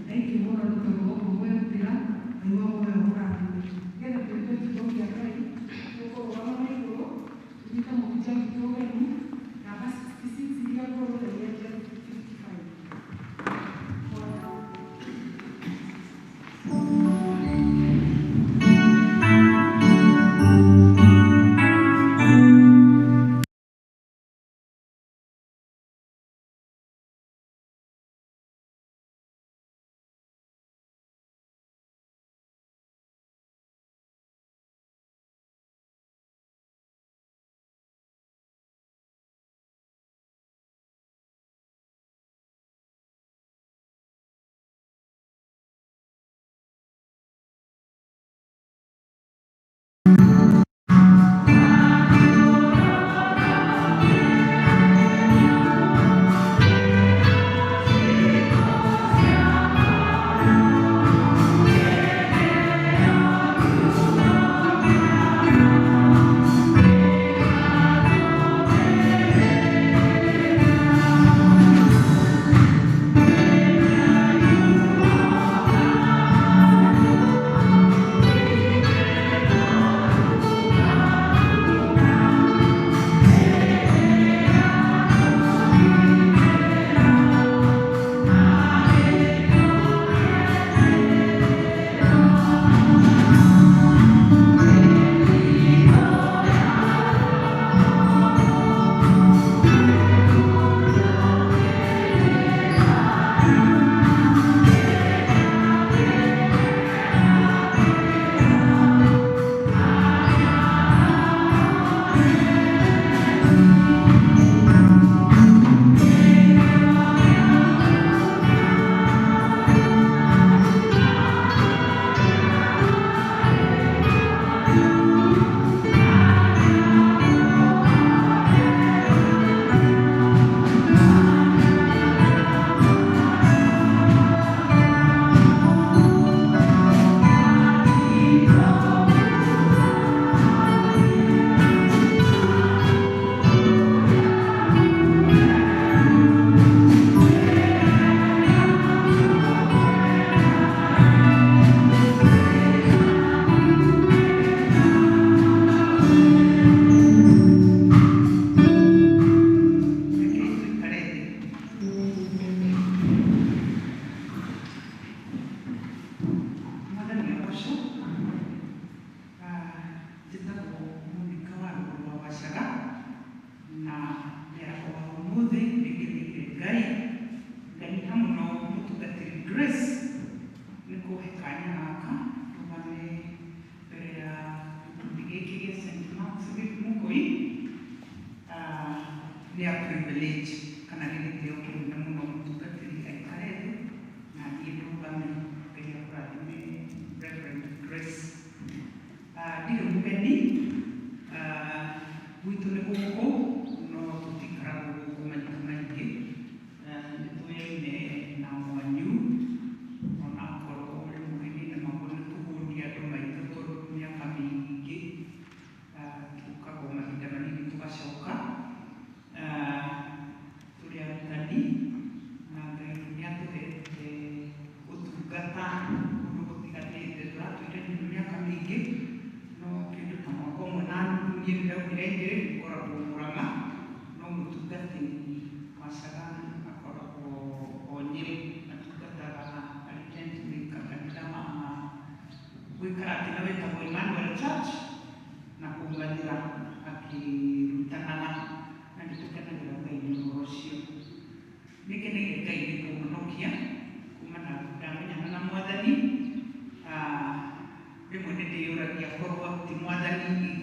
Speaker 9: Thank you mũno nĩ tondũ wa ũguo mwerutĩra. Ngai wa muoyo amũrathime. Nĩgetha tũrute kiugo kĩa Ngai, tũkũrũgama na igũrũ, tũnyite mũhunjia witũ ũgeni, namba 66 iria ngũrũ na iria njerũ 55.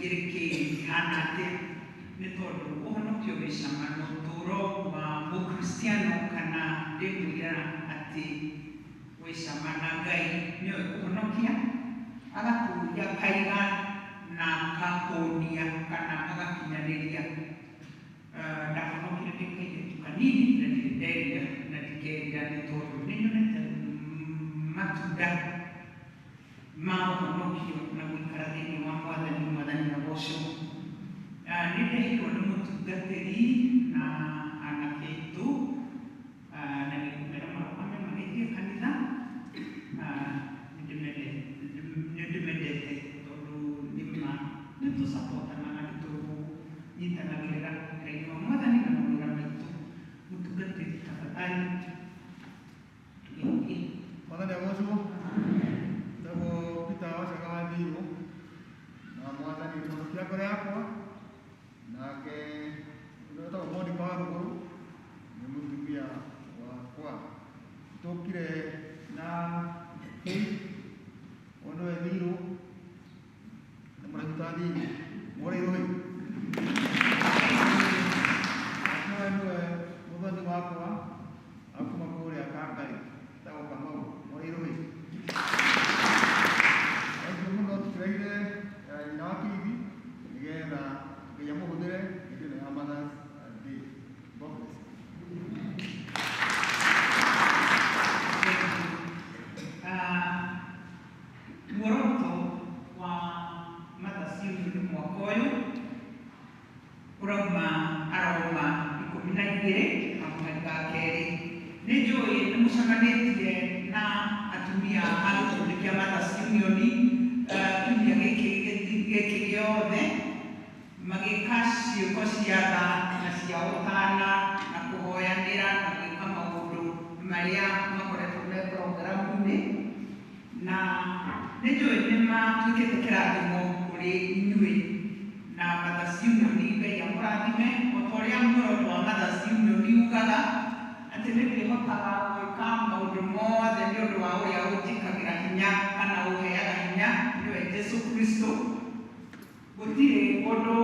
Speaker 10: Igĩrĩ kĩ ihana atĩa, nĩ tondũ ũhonokio wĩ cama na ũtũũro wa mũkristiano kana ndĩmwĩra atĩ wĩ cama na Ngai nĩoĩ kũhonokia, agatũria akaiga na akahũnia kana agakinyanĩria. Ndahonokire ndĩ kairĩtu kanini na ndirĩ nderira na ndikerira nĩ tondũ nĩ nyonete matunda ma ũhonokio na gũikara thĩinĩ wa Mwathani. Mwathani agocwo. Nĩ ndehirwo nĩ mũtungatĩri na anake aitũ, na nĩ ngũmera marũgame magĩthiĩ kanitha. Nĩ ndĩmendete tondũ nĩma nĩ tũcapotanaga, nĩ tũnyitanagĩrĩra wĩra-inĩ wa Mwathani na mawĩra maitũ. Mũtungatĩri, tafadhali tũgeithie.
Speaker 11: Mwathani agocwo. Njĩtagwo Peter Wacaga wa Thirũ na Mwathani nĩ ngoro yakwa, nake ũrĩa wĩtagwo Monica wa Rũgũrũ nĩ mũtumia wakwa. Tũkire na Faith, ũyũ nĩwe Thirũ, nĩ mũraihu ta Thirũ, mũrĩirũ ĩ. Nake nĩwe mũthoni wakwa akuma kũrĩa Kangarĩ, etagwo Kamau, mũrĩirũ ĩ. Thengiũ mũno tũkĩreire nyina wa Kĩithi nĩgetha Ngai amũhũthĩre hĩndĩ ĩno ya Mother's Day. God bless you.
Speaker 10: Muoroto wa Mothers Union mwaka ũyũ ũrauma Aroma 12 na mũhari wa kerĩ. Nĩ njũĩ nĩ mũcemanĩtie na atumia a gĩkundi kĩa Mothers Union kiumia gĩkĩ gĩothe magĩka ciĩko cia tha na cia ũtana na kũhoyanĩra na gwĩka maũndũ marĩa makoretwo me programu-inĩ, na nĩ njũĩ nĩ matuĩkĩte kĩrathimo kũrĩ inyuĩ na Mothers Union. Ngai amũrathime o ta ũrĩa muoroto wa Mothers Union ugaga atĩ nĩ ndĩhotaga gwĩka maũndũ mothe nĩ ũndũ wa ũrĩa ũnjĩkagĩra hinya kana ũheaga hinya, nĩwe Jesu Kristo. Gũtirĩ ũndũ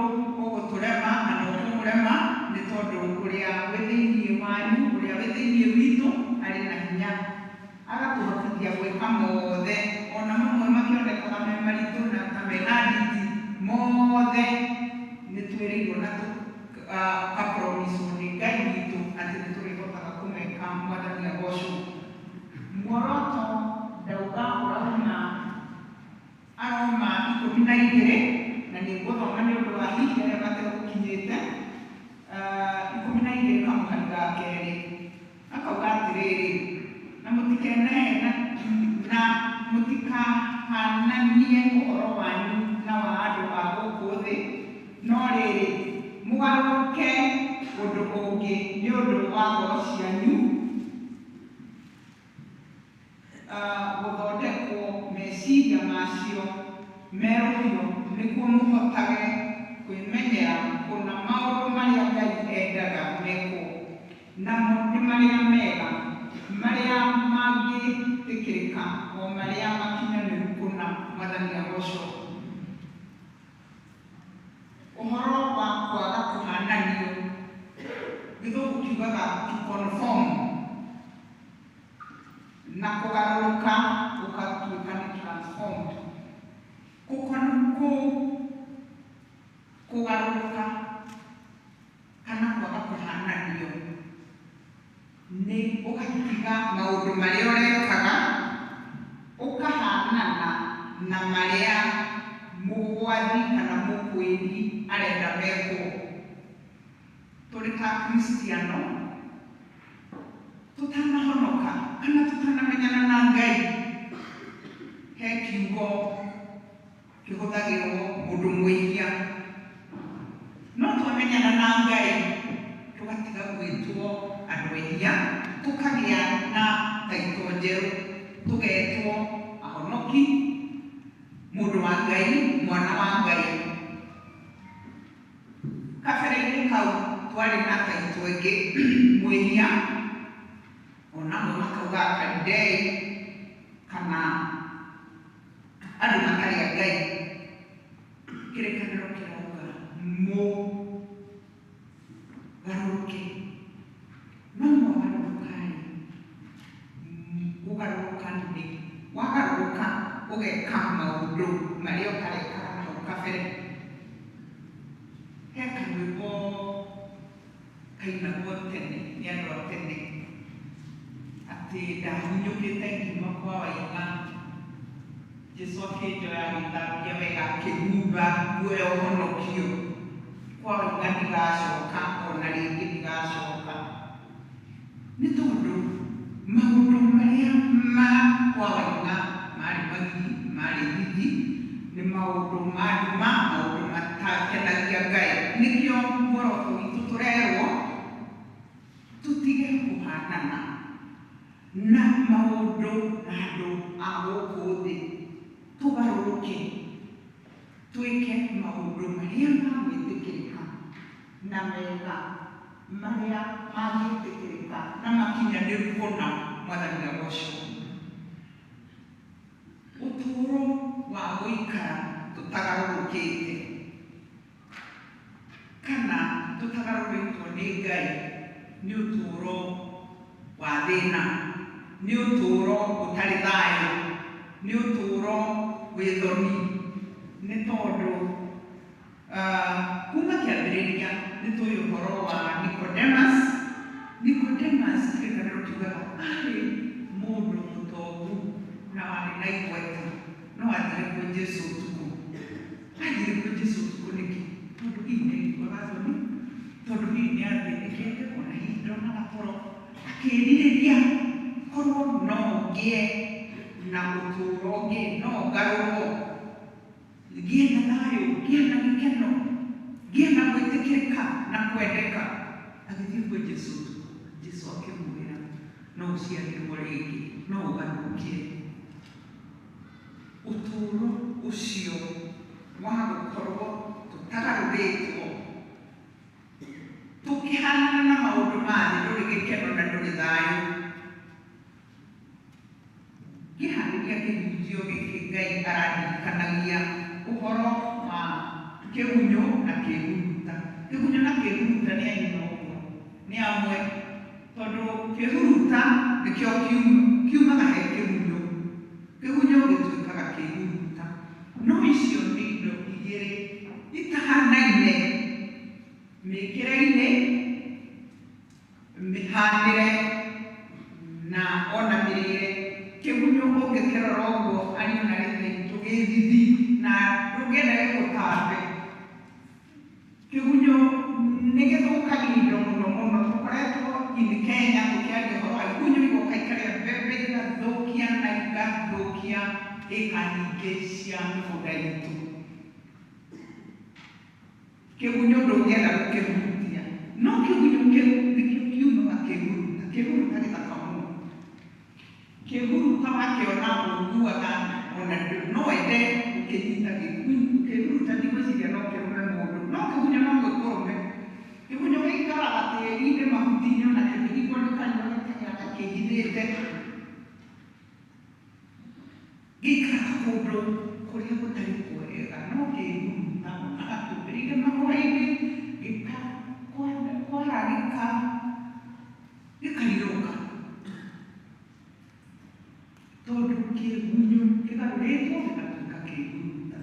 Speaker 10: ũgũtũrema kana ũkũmũrema nĩ tondũ ũrĩa wĩ thĩinĩ wanyu, ũrĩa wĩ thĩinĩ witũ arĩ na hinya agatũhotithia gwĩka mothe, ona mamwe makĩonekaga me maritũ na ta mena nditi, mothe nĩ twĩrĩirwo na tũkapromiswo nĩ Ngai witũ atĩ nĩ tũrĩhotaga kũmeka. Mwathani agocwo. Muoroto ndauga ũrauma Aroma 12, na nĩ ngũthoma nĩ ũndũ wa hihi arĩa mategũkinyĩte. 12 kamũhari ga kerĩ akauga atĩrĩrĩ, na mũtikenehe na mũtikahananie ũhoro wanyu na wa andũ a gũkũ thĩ, no rĩrĩ, mũgarũrũke ũndũ ũngĩ nĩ ũndũ wa ngoro cianyu gũthondekwo meciria macio merũhio, nĩguo mũhotage kwĩmenyera kũna maũndũ marĩa Ngai endaga mekwo, namo nĩ marĩa mega, marĩa mangĩtĩkĩrĩka, o marĩa makinyanĩru kũna. Mwathani agocwo. Ũhoro wa kwaga kũhananio, gĩthũngũ kiugaga to conform, na kũgarũrũka gũgatuĩka nĩ transformed. Kũgarũrũka kana kwaga kũhananio nĩ ũgatiga maũndũ marĩa ũrekaga ũkahanana na marĩa mũgwathi kana mũkwĩri arenda mekwo. Tũrĩ ta Kristiano tũtanahonoka kana tũtanamenyana na Ngai, he kiugo kĩhũthagĩrwo, mũndũ mwĩhia. No twamenyana na Ngai tũgatiga gwĩtwo andũ ehia, tũkagĩa na taito njerũ, tũgetwo ahonoki, mũndũ wa Ngai, mwana wa Ngai. Kabere-inĩ kau twarĩ na taito ĩngĩ, mwĩhia, ona amwe makauga kalidei kana andũ matarĩ a Ngai. Kĩrĩkanĩro kĩrauga mũgarũrũke, no mwagarũrũka-rĩ, gũgarũrũka nĩ wagarũrũka ũgeka maũndũ marĩa ũtarekaga na hau kabere. He karwĩmbo kainagwo tene nĩ andũ a tene atĩ ndahunyũkĩte ngiuma kwa Waiga, Jesũ akĩnjoya agĩthambia wega akĩhumba nguo ya ũhonokio, kwa Waiga ndigacoka ona rĩngĩ ndigacoka. Nĩ tondũ maũndũ marĩa ma kwa Waiga marĩ magigi, marĩ thithi, nĩ maũndũ ma nduma, maũndũ matakenagia Ngai. Nĩkĩo muoroto witũ tũrerwo tũtige kũhanana na maũndũ na andũ a gũkũ thĩ, tũgarũrũke twĩke maũndũ marĩa magwĩtĩkĩrĩka na mega, marĩa mangĩtĩkĩrĩka na makinyanĩru kũna. Mwathani agocwo. Ũtũũro wa gũikara tũtagarũrũkĩte kana tũtagarũrĩtwo nĩ Ngai nĩ ũtũũro wa thĩna, nĩ ũtũũro ũtarĩ thayũ, nĩ ũtũũro wĩ thoni. Nĩ tondũ kuma kĩambĩrĩria nĩ tũĩ ũhoro wa Nicodemus. Nicodemus kĩrĩkanĩro kiugaga arĩ mũndũ mũtongu na warĩ na igweta, no athire kwĩ Jesũ ũtukũ. Athire kwĩ Jesũ ũtukũ nĩkĩ? Tondũ hihi nĩ aiguaga thoni, tondũ hihi nĩ athĩnĩkĩte, ona hihi ndonaga toro, akĩrirĩria korwo no ngĩe na ũtũũro ũngĩ, no ngarũrwo, ngĩe na thayũ, ngĩe na gĩkeno, ngĩe na gwĩtĩkĩrĩka na kwendeka. Agĩthiĩ kwĩ Jesũ ũtukũ. Jesũ akĩmwĩra no ũciarirwo rĩngĩ, no ũgarũrũkire. Ũtũũro ũcio wa gũkorwo tũtagarũrĩtwo tũkĩhanana na maũndũ ma thĩ ndũrĩ gĩkeno na ndũrĩ thayũ. Ngĩharĩria kĩhunjio gĩkĩ, Ngai arandirikanagia ũhoro wa kĩgunyũ na kĩhuruta. Kĩgunyũ na kĩhuruta nĩ anyina ũguo, nĩ amwe, tondũ kĩhuruta nĩkĩo kiumaga he kĩgunyũ, kĩgunyũ gĩtuĩkaga kĩhuruta. No icio nĩ indo igĩrĩ itahanaine mĩkĩre-inĩ, mĩhanĩre na ona mĩrĩre. Kĩgunyũ ũngĩkĩrora ũguo ariũ na rĩthe itũ gĩ thithi na ndũngĩenda gĩgũtambe. Kĩgunyũ nĩ gĩthũkagia indo mũno mũno. Tũkoretwo in Kenya tũkĩaria ũhoro wa igunyũ igoka ikarĩa mbembe igathũkia na igathũkia ĩka nyingĩ cia mĩgũnda itũ. Kĩgunyũ ndũngĩenda gũkĩhutia, no kĩgunyũ kĩu nĩkĩo kiumaga kĩhuruta. Kĩhuruta gĩthaka mũno. Kĩhuruta wakĩona ũiguaga ona no wende gũkĩnyita. Kĩhuruta ndigwĩciria no kĩrũme mũndũ, no kĩgunyũ no gĩkũrũme. Kĩgunyũ gĩikaraga tĩri-inĩ, mahuti-inĩ, ona kĩngĩhingwo nĩ kanua gĩteng'eraga kĩhithĩte. Gĩikaraga kũndũ kũrĩa gũtarĩ kwega, no kĩhuruta wonaga kĩũmbĩrĩire mahũa-inĩ, gĩkakwara gĩkarirũka, tondũ kĩgunyũ kĩgarũrĩtwo gĩgatuĩka kĩhuruta.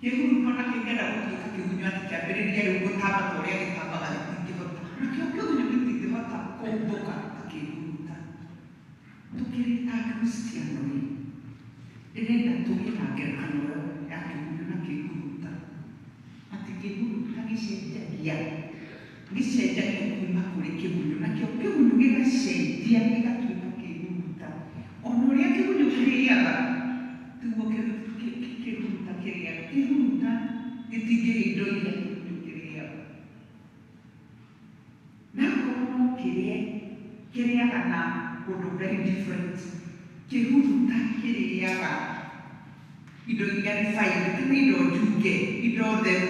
Speaker 10: Kĩhuruta ona kĩngĩenda gũtuĩka kĩgunyũ atĩ kĩambĩrĩrie rĩu gũtamba ta ũrĩa gĩtambaga, gĩtingĩhota. Nakĩo kĩgunyũ gĩtingĩhota kũmbũka ta kĩhuruta. Tũkĩrĩ ta Akristiano rĩ, ndĩrenda tũgĩe na ngerekano ĩyo ya kĩgunyũ na kĩhuruta, atĩ kĩhuruta gĩcenjagia gĩcenjagio kuma kũrĩ kĩgunyũ, nakĩo kĩgunyũ gĩgacenjia gĩgatuĩka kĩhuruta. Ona ũrĩa kĩgunyũ kĩrĩaga tiguo kĩhuruta kĩrĩaga. Kĩhuruta gĩtingĩrĩa indo iria kĩgunyũ kĩrĩaga, na akorwo no kĩrĩe, kĩrĩaga na ũndũ very different. Kĩhuruta kĩrĩaga indo iria refined kana indo njunge, indo theru,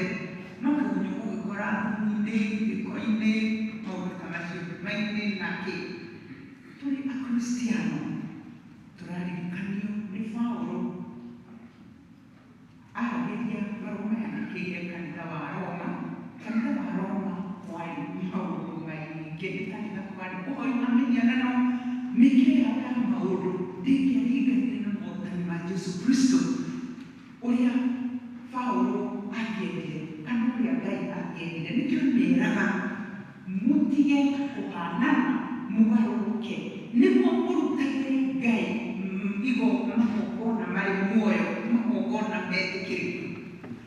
Speaker 10: no kĩgunyũ ũgĩkora thumu-inĩ, gĩko-inĩ, maũndũ ta macio, nduma-inĩ na kĩ. Tũrĩ Akristiano tũraririkanio nĩ Paũlũ. Ingĩhĩtania kuga nĩ ũhoi wa mĩhianano, mĩkĩre yao ya maũndũ ndĩngĩaringanire na morutani ma Jesu Kristo ũrĩa Paulo angĩendire kana ũrĩa Ngai angĩendire. Nĩkĩo meraga mũtige kũhanana, mũgarũrũke nĩguo mũrutagĩre Ngai igo magongona marĩ muoyo, magongona metĩkĩrĩku.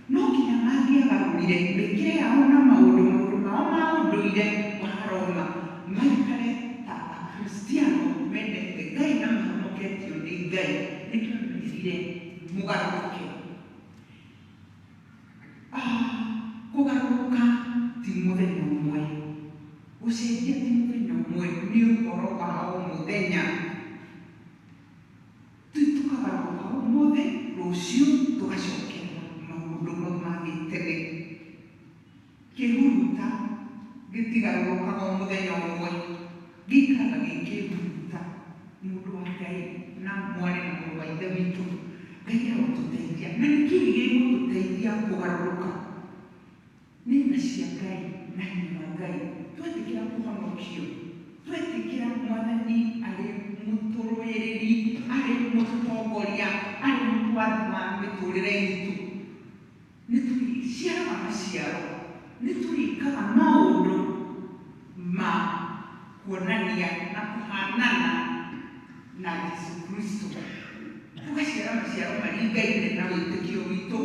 Speaker 10: No nginya mangĩagarũrire mĩkĩre yao na maũndũ maũndũ mao ma ũndũire wa Roma, maikare ta Akristiano mendete Ngai na mahonoketio nĩ Ngai. Nĩkĩo merire mũgarũrũke. Kũgarũrũka ti mũthenya ũmwe, gũcenjia ti mũthenya ũmwe, nĩ ũhoro wa o mũthenya. Ti tũkagarũrũka ũmũthĩ, rũciũ tũgacokerera maũndũ mau ma gĩtene. Kĩhuruta gĩtigarũrũkaga o mũthenya ũmwe, gĩikaraga gĩ kĩhuruta. Mũndũ wa Ngai na mwarĩ na mũrũ wa Ithe witũ, Ngai arotũteithia. Na nĩkĩĩ gĩgũtũteithia kũgarũrũka? Nĩ tha cia Ngai na hinya wa Ngai. Twetĩkĩra kũhonokio, twetĩkĩra Mwathani arĩ mũtũrũĩrĩri, arĩ mũtũtongoria, arĩ mũtwathi wa mĩtũrĩre itũ, nĩ tũrĩciaraga maciaro, nĩ tũrĩkaga maũndũ ma kuonania na kũhanana na Jesu Kristo. Tũgaciara maciaro maringaine na wĩtĩkio witũ,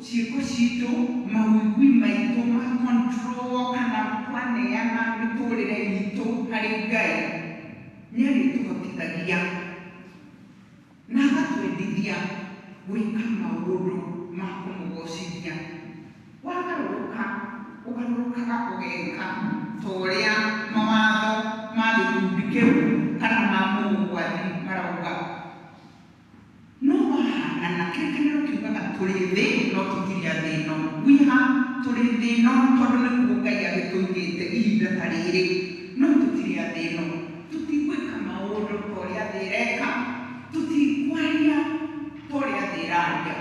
Speaker 10: ciĩko citũ, mawĩgwi maitũ ma control kana twaneana mĩtũrĩre itũ harĩ Ngai. Nĩ arĩtũhotithagia na agatwendithia gwĩka maũndũ ma kũmũgocithia. Wagarũrũka, ũgarũrũkaga ũgeka ta ũrĩa mawatho ma gĩkundi kĩu kana ma mũgũgwathi marauga. No wahanana, kĩrĩkanĩro kiugaga tũrĩ thĩ no tũtirĩ a thĩ ĩno. We are tũrĩ thĩ ĩno tondũ nĩkuo Ngai agĩtũigĩte ihinda ta rĩrĩ, no tũtirĩ a thĩ ĩno. Tũtigwĩka maũndũ ta ũrĩa thĩ ĩreka, tũtikwaria ta ũrĩa thĩ ĩraria.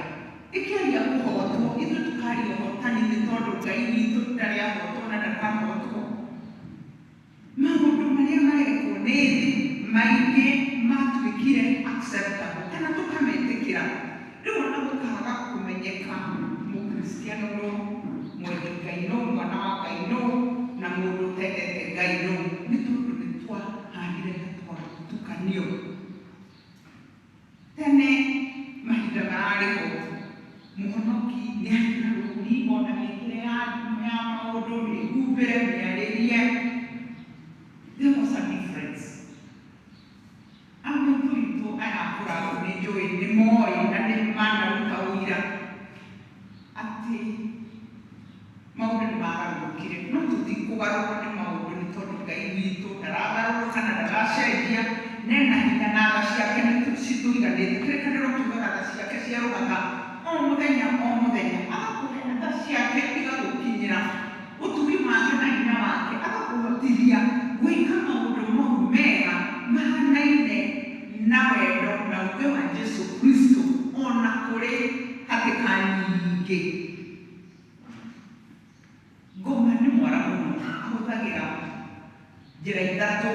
Speaker 10: Ĩkĩaria kũhotwo, ithuĩ tũkaria ũhotani nĩ tondũ Ngai witũ ndarĩ ahotwo na ndakahotwo. Maũndũ marĩa marekwo nĩ thĩ maingĩ matuĩkire acceptable kana tũkametĩkĩra. Rĩu ona gũkaga kũmenyeka mũkristiano nũ, mwendi Ngai nũ, mwana wa Ngai nũ, na mũndũ ũtendete Ngai nũ, nĩ tondũ nĩ twahanire ta twatukanio. Tene mahinda mararĩ ho, mũhonoki nĩ arĩ na rũri ona mĩkĩre ya maũndũ, mĩhumbĩre, mĩarĩrie. There was a difference. Amaitũ witũ aya akũrangũ nĩ njũĩ nĩ moĩ na nĩ manaruta ũira atĩ maũndũ nĩ magarũrũkire, no tũtikũgarũrwo nĩ maũndũ nĩ tondũ Ngai witũ ndaragarũrũka na ndaracenjia, nena hinya na tha ciake nĩ citũiganĩte. Kĩrĩkanĩro kiugaga tha ciake ciarũgaga o mũthenya o mũthenya, agakũhe tha ciake igagũkinyĩra, ũtugi wake na hinya wake agakũhotithia gwĩka maũndũ mau mega mahanaine na wendo na uge wa Jesu Kristo ona kũrĩ hatĩka nyingĩ. Ngoma nĩ mwara mũno, ahũthagĩra njĩra ithatũ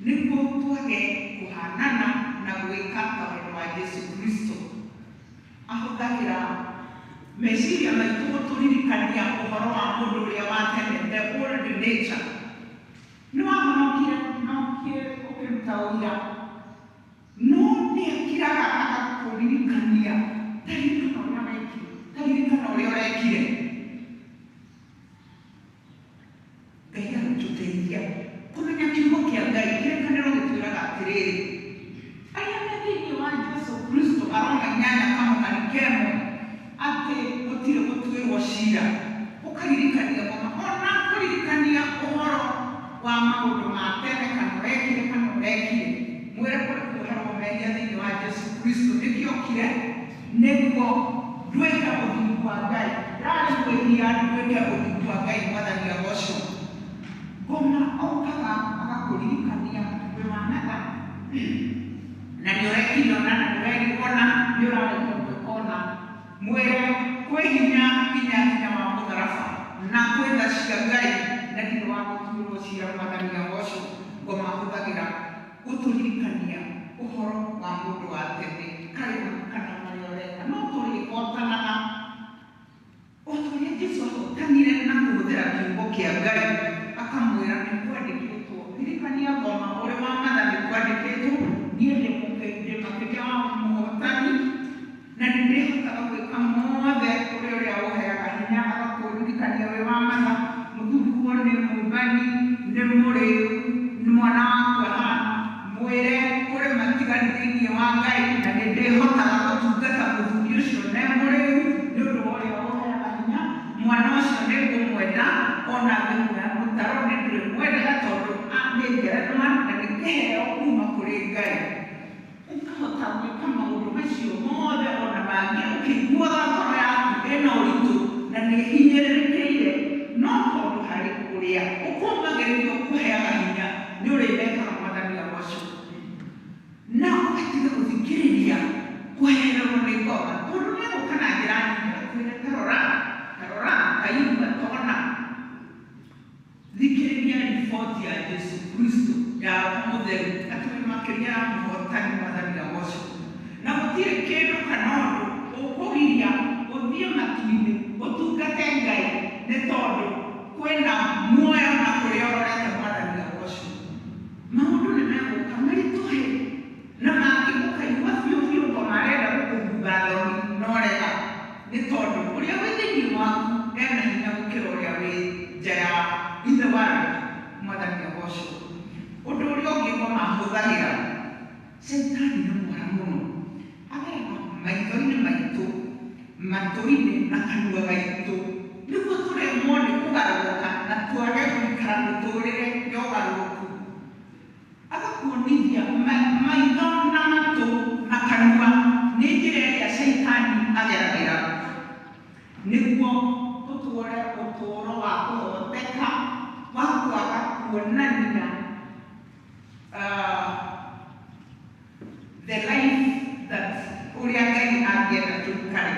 Speaker 10: nĩguo twage kũhanana na gwĩka ta wendo wa Jesu Kristo. Ahũthagĩra meciria maitũ gũtũririkania ũhoro wa mũndũ ũrĩa wa tene, the old nature. Nĩ wahonokire na ũkĩruta ũira, no nĩ akiraga agakũririkania, taririkana ũrĩa wekire, taririkana ũrĩa ũrekire. Ngai arotũteithia kũmenya kiugo kĩa Ngai. Kĩrĩkanĩro gĩtwĩraga atĩrĩrĩ, arĩa me thĩinĩ wa Jesu Kristo, Aroma inyanya kamũhari kemwe, atĩ gũtirĩ gũtuĩrwo cira. Ũkaririkania ngoma ona kũririkania ũhoro wa maũndũ ma tene, kana ũrekire kana ũrekire, mwĩre kũrĩ kuoherwo mehia thĩinĩ wa Jesu Kristo. Nĩkĩo okire nĩguo nduĩke ũthingu wa Ngai, ndarĩ mwĩhia nduĩke ũthingu wa Ngai. Mwathani agocwo. Ngoma okaga agakũririkania wĩ wanatha na nĩ ũrekire ona na nĩ werirwo ona nĩ ũraregire gwĩka ona. Mwĩre kwĩ hinya hinya hinya wa mũtharaba na kwĩ tha cia Ngai na ndirĩ wa gũtuĩrwo. gũtuĩrwo cira Mwathani agocwo. Ngoma ahũthagĩra gũtũririkania ũhoro wa mũndũ wa tene karĩma kana marĩa ũreka no tũrĩhotanaga o ta ũrĩa Jesũ ahotanire na kũhũthĩra kiugo kĩa Ngai akamwĩra nĩ kwandĩkĩtwo ririkania ngoma ũrĩ wa matha nĩ kwandĩkĩtwo niĩ ndĩ makĩria wa mũhotani na nĩ ndĩhotaga gwĩka mothe kũrĩ ũrĩa ũheaga hinya agakũririkania wĩ wa matha mũthuriguo nĩ mũmbani nĩ mũrĩu nĩ mwana waku ahana mwĩre kũrĩ matigari thĩinĩ wa Ngai na nĩ ndĩhotaga gũtungata mũthuri ũcio ne mũrĩu nĩ ũndũ wa ũrĩa ũheaga hinya mwana ũcio nĩ ngũmwenda ona ngĩmuoya mũtaro nĩ ndĩrĩmwendaga tondũ nĩ ngerenwa na nĩ kĩheo kuma kũrĩ Ngai ũkahota gwĩka maũndũ macio mothe ona mangĩ ũkĩiguaga ngoro yaku ĩna ũritũ na nĩ hinyĩrĩrĩkĩire no tondũ harĩ ũrĩa ũkũmagĩrĩria ũkũheaga hinya nĩ ũrĩmekaga Mwathani agocwo na ũgatiga gũthikĩrĩria kũhererwo nĩ ngoma tondũ nĩ egũka na njĩra nyingĩ akwĩre tarora tarora taigua tona thikĩrĩria riboti ya Jesu Kristo ya Roho Mũtheru atĩ wĩ makĩria ya mũhotani Mwathani agocwo na gũtirĩ kĩndũ kana ũndũ ũkũgiria ũthiĩ matu-inĩ ũtungate Ngai nĩ tondũ kwĩna muoyo na kũrĩa ũrorete Mwathani agocwo maũndũ nĩ megũka maritũhe na mangĩ ũkaigua biũ biũ ngoma arenda gũkũhuba thoni no rega nĩ tondũ ũrĩa wĩ thĩinĩ waku ena hinya gũkĩra ũrĩa wĩ nja ya ithe world Mwathani agocwo ũndũ ũrĩa ũngĩ ngoma ahũthagĩra Caitani nĩ mwara mũno ageraga maitho-inĩ maitũ matũ-inĩ na kanua gaitũ nĩguo tũremwo nĩ kũgarũrũka na twage gũikara mĩtũrĩre ya ũgarũrũku agakuonithia maitho na matũ na kanua nĩ njĩra ĩrĩa Caitani ageragĩra nĩguo tũtũre ũtũũro wa kũhoteka wa kwaga kuonania the life that ũrĩa Ngai angĩenda tũikare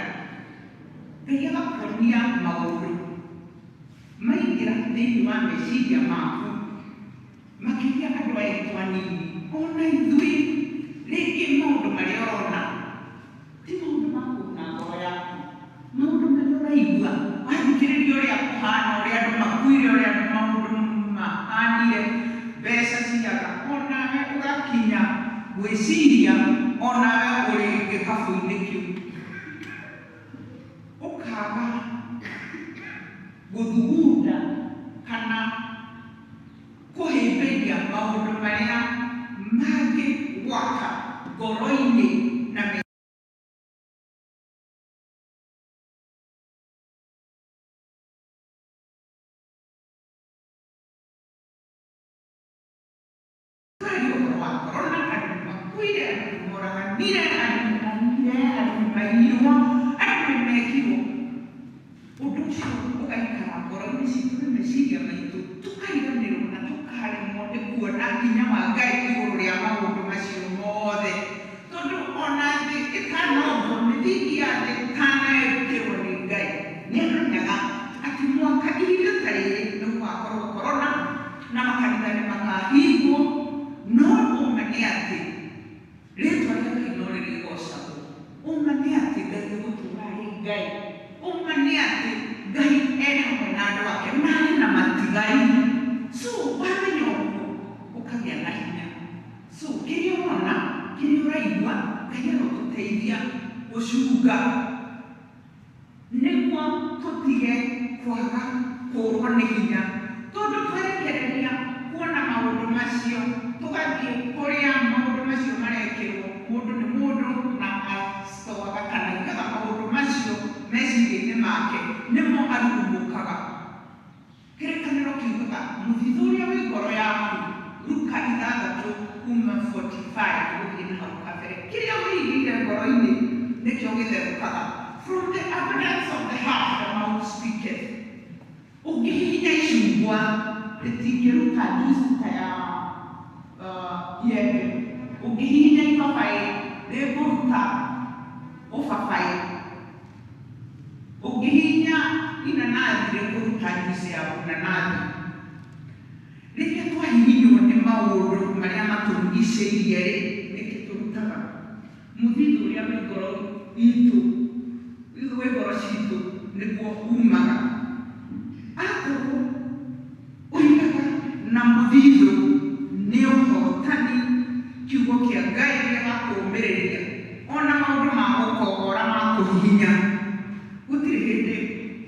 Speaker 10: Ngai agakuonia maũndũ maingĩra thĩinĩ wa meciria maku makĩria andũ aya aitũ anini ona ithuĩ rĩngĩ maũndũ marĩa ũrona ti maũndũ ma kũguna ngoro yaku maũndũ marĩa ũraigua wathikĩrĩria ũrĩa kũhana ũrĩa andũ makuire ũrĩa andũ maũndũ mahanire mbeca ciaga onawe ũgakinya gwĩciria onawe ũrĩ gĩkabũ-inĩ kĩu ũkaga gũthugunda kana kũhĩmbĩria maũndũ marĩa mangĩgwaka ngoro-inĩ na tũraria ũhoro wa korona andũ nĩ makuire andũ nĩ moraganire andũ nĩ maiyire andũ nĩ maiyirwo andũ nĩ mekirwo ũndũ ũcio ũgaikara ngoro-inĩ citũ na meciria maitũ tũkariganĩrwo na tũkaremwo nĩ kuona hinya wa Ngai igũrũ rĩa maũndũ macio mothe tondũ ona thĩ ĩtanombwo mĩthingi ya thĩ ĩtanaĩrutĩrwo nĩ Ngai nĩ amenyaga atĩ mwaka ihinda ta rĩrĩ nĩ gũgakorwo korona na makanitha nĩ makahingwo no ũma nĩ atĩ rĩtwa rĩa Ngai no rĩrĩgocagwo ũma nĩ atĩ Ngai egũtũũra arĩ Ngai ũma nĩ atĩ Ngai e hamwe na andũ ake na arĩ na matigari so wamenya ũguo ũkagĩa na hinya so kĩrĩa ũrona kĩrĩa ũraigua Ngai arotũteithia gũcunga nĩguo tũtige kwaga kũũrwo nĩ hinya tondũ twerekereria kuona maũndũ macio tũgathiĩ kũrĩa maũndũ macio marekĩrwo mũndũ nĩ mũndũ na acitoaga kana aigaga maũndũ macio meciria-inĩ make nĩmo arurumũkaga kĩrĩkanĩro kiugaga mũthithũ ũrĩa wĩ ngoro yaku Luka ithathatũ kuma 45 gũthiĩ na hau kabere kĩrĩa wĩigĩire ngoro-inĩ nĩkĩo gĩtherũkaga from the abundance of the heart the mouth speaketh ũngĩhihinya icungwa rĩtingĩruta juice ta ya iembe ũngĩhihinya ibabaĩ rĩkũruta ũbabaĩ ũngĩhihinya inanathi rĩkũruta juice ya inanathi. matũrigicĩirie rĩ nĩkĩ tũrutaga mũthithũ ũrĩa wĩ ngoro itũ wĩ ngoro citũ nĩguo umaga akorwo ũinaga na mũthithũ nĩ ũhotani kiugo kĩa Ngai gĩgakũũmĩrĩria ona maũndũ ma gũkogora ma kũhihinya gũtirĩ hĩndĩ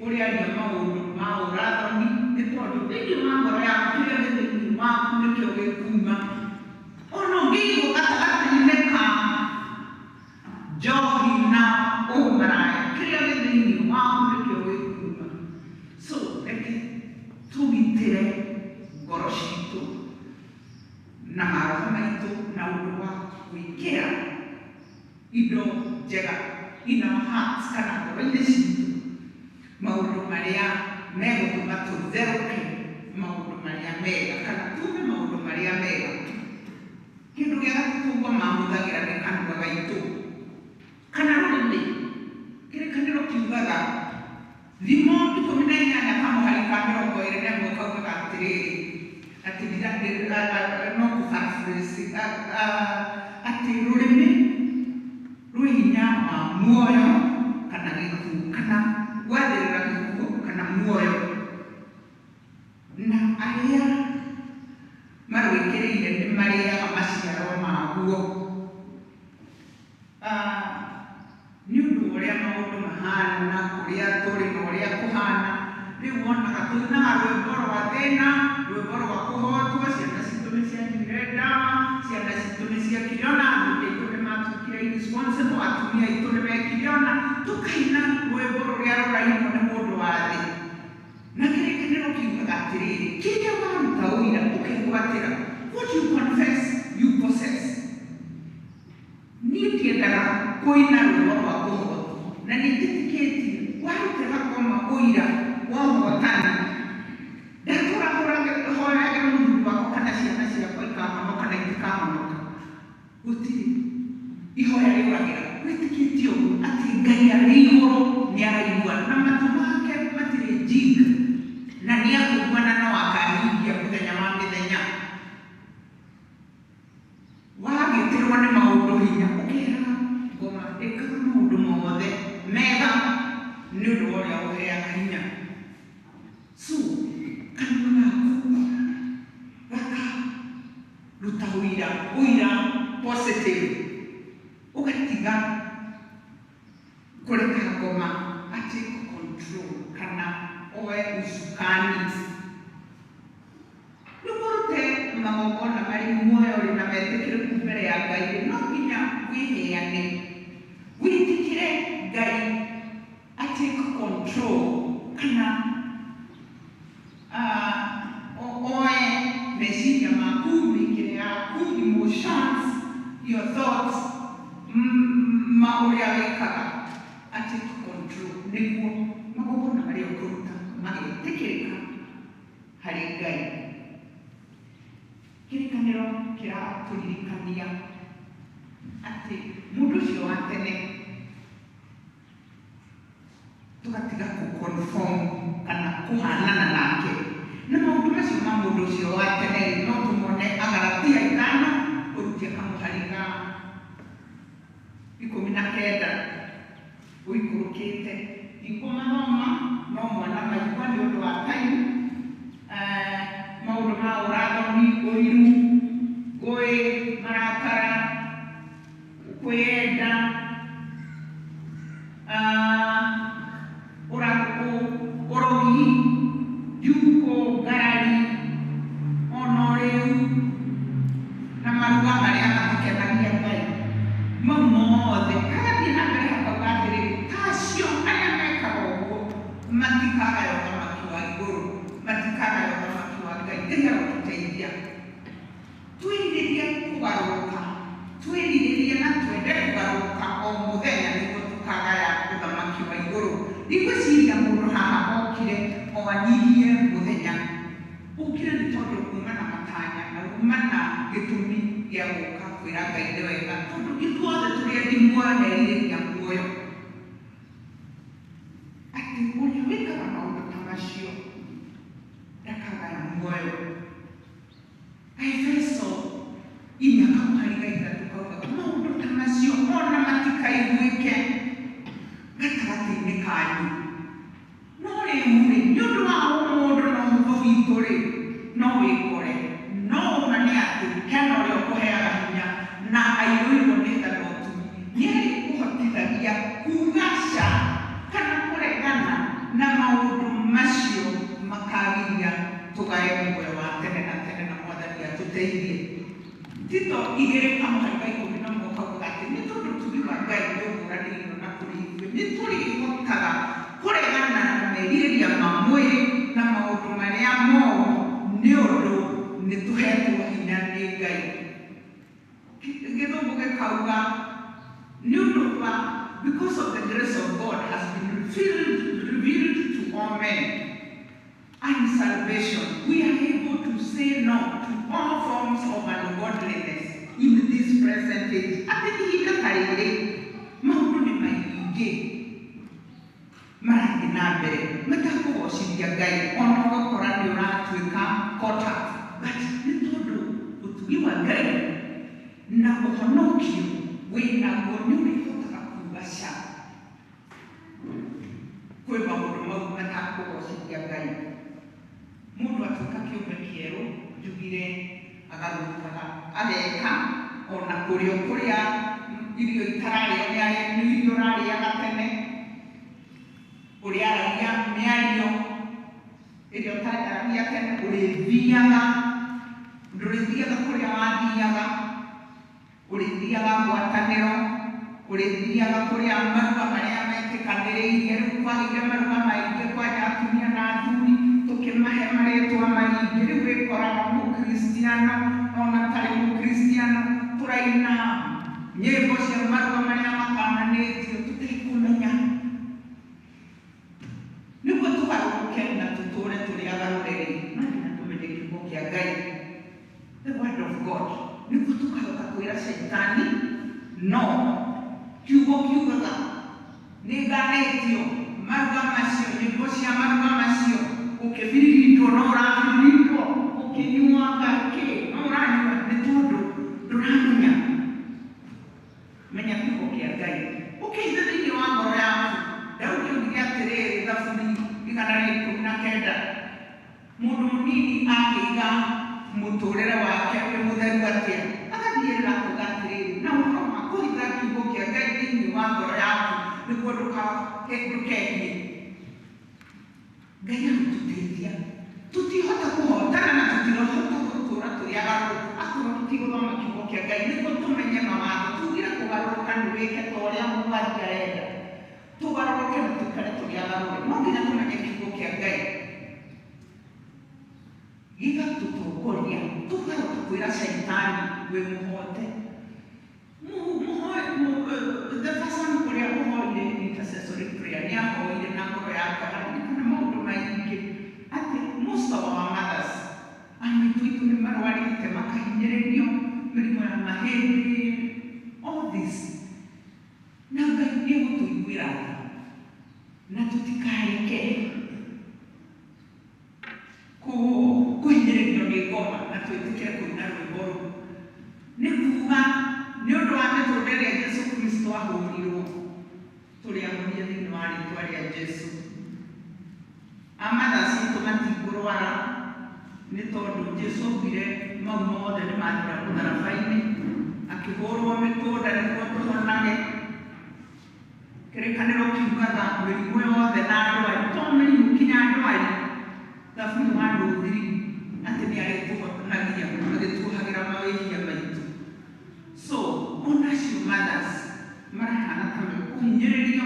Speaker 10: ũrĩaria maũndũ ma ũrathoni nĩ tondũ thĩinĩ wa ngoro yaku kĩrĩa gĩ thĩinĩ waku nĩkĩo gĩkuma ona ũngĩigwo gatagatĩ-inĩ ka njohi na ũmaraya kĩrĩa gĩ thĩinĩ waku nĩkĩo gĩkuma. So reke tũgitĩre ngoro citũ na maroho maitũ na ũndũ wa gwĩkĩra indo njega in our hearts kana ngoro-inĩ citũ maũndũ marĩa megũtũma tũtherũke maũndũ marĩa mega kana tume maũndũ marĩa mega. Kĩndũ gĩa gatatũ ngoma hũthagĩra nĩ kanua gaitũ kana rũrĩmĩ. Kĩrĩkanĩro kiugaga thimo 18 kamũhari ka 21 kaugaga atĩrĩrĩ atĩ no kũ-paraphrase atĩ rũrĩmĩ rwĩ hinya wa muoyo kana gĩkuũ kana gwathĩrĩra gĩkuũ kana muoyo na arĩa marwĩkĩrĩire nĩ marĩaga maciaro maguo. Nĩ ũndũ wa ũrĩa maũndũ mahana na kũrĩa tũrĩ na ũrĩa kũhana rĩu wonaga tũinaga rwĩmbo rwa thĩna rwĩmbo rwa kũhotwo ciana citũ nĩ cianyuire ndawa ciana citũ nĩ ciekire ona athuri aitũ nĩ matuĩkire irresponsible atumia aitũ nĩ mekire ona tũkaina rwĩmbo rũrĩa rũrainwo nĩ mũndũ wa thĩ. Na kĩrĩkanĩro kiugaga atĩrĩrĩ kĩrĩa waruta ũira ũkegwatĩra what you confess you possess. Niĩ ndiendaga kũina rwĩmbo rwa kũhotwo na nĩ njĩtĩkĩtie warutĩra ngoma ũira wa ũhotani ndatũra hoyagĩra mũthuri wakwa kana ciana ciakwa ikahonoka na itikahonoka gũtirĩ ihoya rĩũragĩra wĩtĩkĩtie ũguo atĩ Ngai arĩ igũrũ nĩ araigua na matũ make matirĩ njinga na nĩ akũigua na no akahingia mũthenya wa mĩthenya. Wagĩtĩrwo nĩ maũndũ hinya ũkeraga ngoma ĩkaga maũndũ mothe mega nĩ ũndũ wa ũrĩa ũheaga hinya. So kanua gaku gakaruta ũira ũira positive ũgatiga kũreka ngoma atake control kana oe usukani nĩguo ũrute magongona marĩ muoyo rĩ na metĩkĩrĩku mbere ya Ngai rĩ no nginya wĩheane wĩtĩkĩre Ngai atake control kana oe meciria maku mĩkĩre yaku emotions your thoughts ma ũrĩa wĩkaga atake control nĩguo magongona marĩa ũkũruta magetĩkĩrĩka harĩ Ngai. Kĩrĩkanĩro kĩratũririkania atĩ mũndũ ũcio wa tene tũgatiga kũ-conform kana kũhanana nake na maũndũ macio ma mũndũ ũcio wa tene rĩ no tũmone Agalatia 5 kũrutia kamũhari ga 19 ũikũrũkĩte ndikũmathoma no mwana maigua nĩ ũndũ wa time maũndũ ma ũrathoni ũiru ngũĩ marakara kwĩyenda ũrogi njuko ngarari ona ũrĩu na maruga marĩa matakenagia Ngai mau mothe hagathiĩ na mbere hakauga atĩrĩrĩ tacio arĩa mekaga ũguo matikagaya ũthamaki wa igũrũ matikagaya ũthamaki wa Ngai. Ngai arotũteithia twĩrirĩrie kũgarũrũka twĩrirĩrie na twende kũgarũrũka o mũthenya nĩguo tũkagaya ũthamaki wa igũrũ. Ndigwĩciria mũndũ haha okire o anyihie mũthenya ũkire nĩ tondũ uma na matanya na uma na gĩtũmi gĩa gũka kwĩra Ngai nĩ wega tondũ ithuothe tũrĩ endi muoyo na erirĩria muoyo atĩ ũrĩa wĩkaga maũndũ ta macio ndakagaya muoyo. Aefeso Inya kamũhari ga ithatũ kaugaga maũndũ ta macio ona matikaiguĩke gatagatĩ-inĩ kanyu. No rĩu rĩ, nĩ ũndũ wa ũmũndũ na ũhũthũ witũ rĩ, no wĩkore. No ũma nĩ atĩ hena ũrĩa ũkũheaga hinya na aiyũirwo nĩ tha na ũtugi. Nĩ arĩkũhotithagia kuuga ca kana kũregana na maũndũ macio makagiria tũgae muoyo wa tene na tene na Mwathani atũteithie. Tito igĩrĩ kamũhari ga ikũmi na ũmwe kaugaga atĩ nĩ tondũ ũtugi wa Ngai nĩ ũguũranĩirio na kũrĩ ithuĩ, nĩ tũrĩhotaga kũregana na merirĩria ma mwĩrĩ na maũndũ marĩa moru nĩ ũndũ nĩ tũhetwo hinya nĩ Ngai. Gĩthũngũ gĩkauga nĩ ũndũ wa because of the grace of God has been revealed to all men and salvation, we are able to say no to all forms of ungodliness in this present age. Atĩ ihinda ta rĩrĩ maũndũ nĩ maingĩ marathiĩ na mbere matakũgocithia Ngai, ona ũgakora nĩ ũratuĩka caught up, but nĩ tondũ ũtugi wa Ngai na ũhonokio wĩnaguo nĩ ũrĩhotaga kuuga ca kwĩ maũndũ mau matakũgocithia Ngai. Mũndũ atuĩka kĩũmbe kĩerũ, njugire agarũrũkaga ageka ona kũrĩa kũrĩa irio itararĩo nĩ irio ũrarĩaga tene, ũrĩaragia mĩario ĩrĩa ũtaragia tene, ũrĩthiaga ndũrĩthiaga kũrĩa wathiaga, ũrĩthiaga ngwatanĩro, ũrĩthiaga kũrĩa maruga marĩa metĩkanĩrĩirie. Rĩu kwagĩire maruga maingĩ kwanja atumia na athuri tũkĩmahe marĩtwa maingĩ. Rĩu wĩkoraga mũkristiano ona tarĩ mũkristiano tũraina nyĩmbo cia maruga marĩa makananĩtio tũtekũmenya. Nĩguo tũgarũrũke na tũtũre tũrĩ agarũre-rĩ, no nginya tũmenye kiugo kĩa Ngai, the word of God, nĩguo tũkahota kwĩra caitani no. Kiugo kiugaga nĩ nganĩtio maruga macio, nyĩmbo cia maruga macio, ũkĩbiririndwo no ũrabiririndwo, ũkĩnyuaga kĩ no ũranyua, nĩ tondũ ndũramenya. Menya kiugo kĩa Ngai ũkĩhithe thĩinĩ wa ngoro yaku. Daudi oigire atĩrĩrĩ, Thaburi 119, mũndũ mũnini akĩiga mũtũrĩre wake wĩ mũtheru atĩa, agathiĩrĩra kuuga atĩrĩrĩ, na ũhoro wa kũhitha kiugo kĩa Ngai thĩinĩ wa ngoro yaku nĩguo ndũkehie. Ngai arotũteithia. Tũtihota kũhotana na tũtirahota gũtũra tũrĩ agarũrũku akorwo tũtigũthoma kiugo kĩa Ngai nĩguo tũmenye mawatho. Tugire kũgarũrũka nĩ wĩke ta ũrĩa Mwathi arenda, tũgarũrũke na tũikare tũrĩ agarũre. No nginya tũmenye kiugo kĩa Ngai gĩgatũtongoria, tũkahota kwĩra caitani wĩ mũhote. The person ũrĩa ũhoire intercessory prayer nĩ ahoire na ngoro yake aririkana maũndũ maingĩ atĩ most of our mothers amaitũ aitũ nĩ marwarĩte makahinyĩrĩrio mĩrimũ ya mahĩndĩ, all this, na Ngai nĩ egũtũiguĩra tha na tũtikareke kũhinyĩrĩrio nĩ ngoma na twĩtĩkĩre kũina rwĩmbo rũu. Nĩ kuuga nĩ ũndũ wa mĩtũrĩre ĩrĩa Jesũ Kristo ahũrirwo, tũrĩ ahonie thĩinĩ wa rĩtwa rĩa Jesũ. Amatha citũ matikũrwara nĩ tondũ Jesũ augire mau mothe nĩ mathira mũtharaba-inĩ, akĩhũrwo mĩkũnda nĩguo tũhonage. Kĩrĩkanĩro kiugaga mĩrimũ yothe na ndwari, to mĩrimũ kinya ndwari, Thaburi 103 atĩ nĩ arĩtũhonagia agĩtuohagĩra mawĩhia maitũ. So ona acio mothers marahana ta mekũhinyĩrĩrio,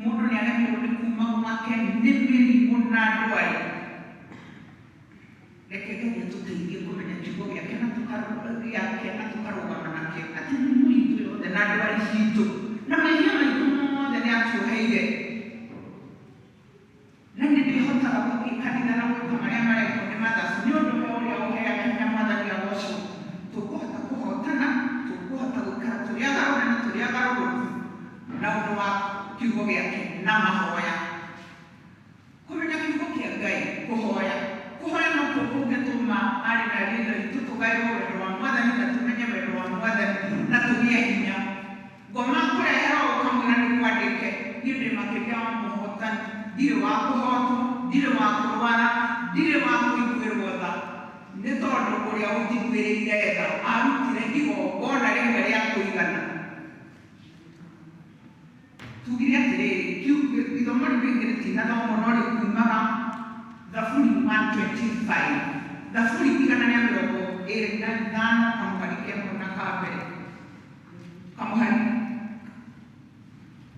Speaker 10: mũndũ nĩ aremirwo nĩ kuma gwake nĩ mĩrimũ na ndwari. Reke Ngai atũteithie kũmenya kiugo gĩake na tũkarũgama nakĩo atĩ mĩrimũ itũ yothe na ndwari citũ na mehia maitũ mothe nĩ atuoheire. Na nĩ ndĩhotaga gũthiĩ kanitha na gwĩka marĩa marekwo nĩ mothers nĩ ũndũ he ũrĩa ũheaga hinya. Mwathani agocwo. Tũkũhota kũhotana, tũkũhota gũikara tũrĩ agarũre na tũrĩ agarũrũku na ũndũ wa kiugo gĩake na mahoya. Kũmenya kiugo kĩa Ngai, kũhoya, kũhoya no kuo kũngĩtũma arĩ na ariũ a Ithe witũ tũgaĩrwo wendo wa Mwathani na Niĩ ndĩ makĩria wa mũhotani, ndirĩ wa kũhotwo, ndirĩ wa kũrwara, ndirĩ wa kũiguĩrwo tha, nĩ tondũ ũrĩa ũnjiguĩrĩire tha arutire igongona rĩmwe rĩa kũigana. Tugire atĩrĩrĩ, ithomo rĩu rĩngĩ rĩtinathomwo no rĩkumaga Thaburi 125, Thaburi 125, kamũhari kemwe na ka mbere, kamũhari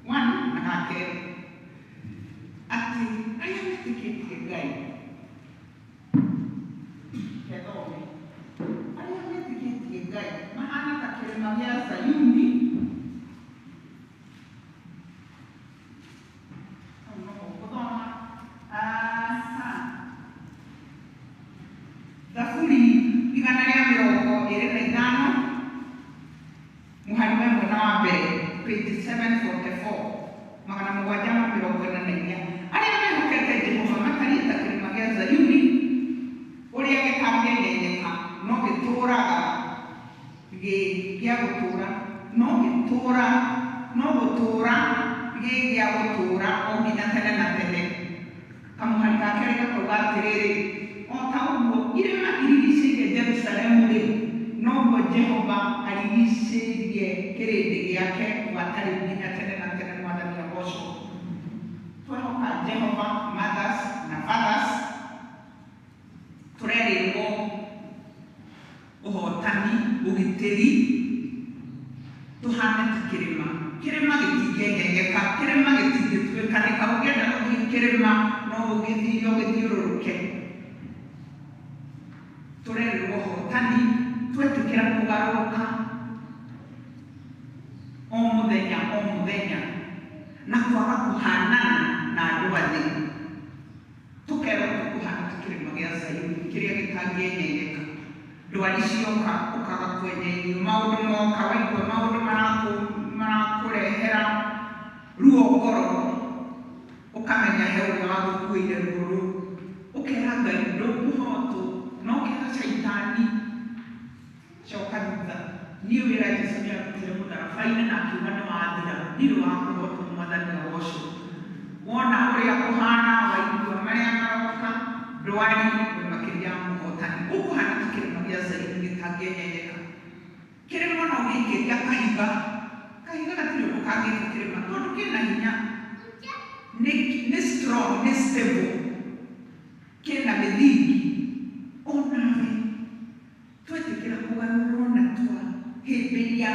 Speaker 10: 1 na ga kerĩ, atĩ arĩa metĩkĩtie Ngai, kethome, arĩa metĩkĩtie Ngai mahana ta kĩrĩma gĩa Zayuni. Hau noho ngũthoma. Aha. Thaburi 125 mũhari wa ĩmwe na wa mbere, page 744, 744. Arĩa mehokete Jehova matariĩ ta kĩrĩma gĩa Zayuni, ũrĩa gĩtangĩenyenyeka, no gĩtũũraga gĩ gĩa gũtũũra, no gĩtũũra, no gũtũũra gĩ gĩa gũtũũra o nginya tene na tene. Kamũhari ga kerĩ gakauga atĩrĩrĩ, o ta ũguo irĩma irigicĩirie Jerusalemu rĩ, noguo Jehova arigicĩirie kĩrĩndĩ gĩake gwata rĩu nginya tene na tene. Mwathani agocwo. Twehoka Jehova, mothers na fathers, tũrerĩrwo ũhotani, ũgitĩri, tũhane ta kĩrĩma. Kĩrĩma gĩtingĩenyenyeka, kĩrĩma gĩtingĩtuĩkanĩka. Ũngĩenda gũthiĩ kĩrĩma no ũgĩthiĩ ũgĩthiũrũrũke. Tũrerĩrwo ũhotani twetĩkĩra kũgarũrũka o mũthenya o mũthenya na kwaga kũhanana na andũ a thĩ. Tũkerwo tũkũhana ta kĩrĩma gĩa Zayuni kĩrĩa gĩtangĩenyenyeka. Ndwari cioka ũkaga kwenyenyio, maũndũ moka waigua maũndũ marakũrehera ruo ngoro, ũkamenya he ũrĩa wagũkuĩire ruo rũu, ũkera Ngai ndũkũhotwo, na ũkera caitani coka thutha. Niĩ wĩra Jesũ nĩarutire mũtharaba-inĩ na akiuga nĩ wathira, ndirĩ wa kũhotwo. Mwathani agocwo. Wona ũrĩa kũhana, waigua marĩa maroka, ndwari, wĩ makĩria ya mũhotani, ũkũhana ta kĩrĩma gĩa Zayuni gĩtangĩenyenyeka. Kĩrĩma no gĩikĩria kahiga, kahiga gatirĩ ũndũ kangĩka kĩrĩma tondũ kĩna hinya, nĩ strong, nĩ stable, kĩna mĩthingi. Onawe twetĩkĩra kũgarũrwo na twahĩmbĩria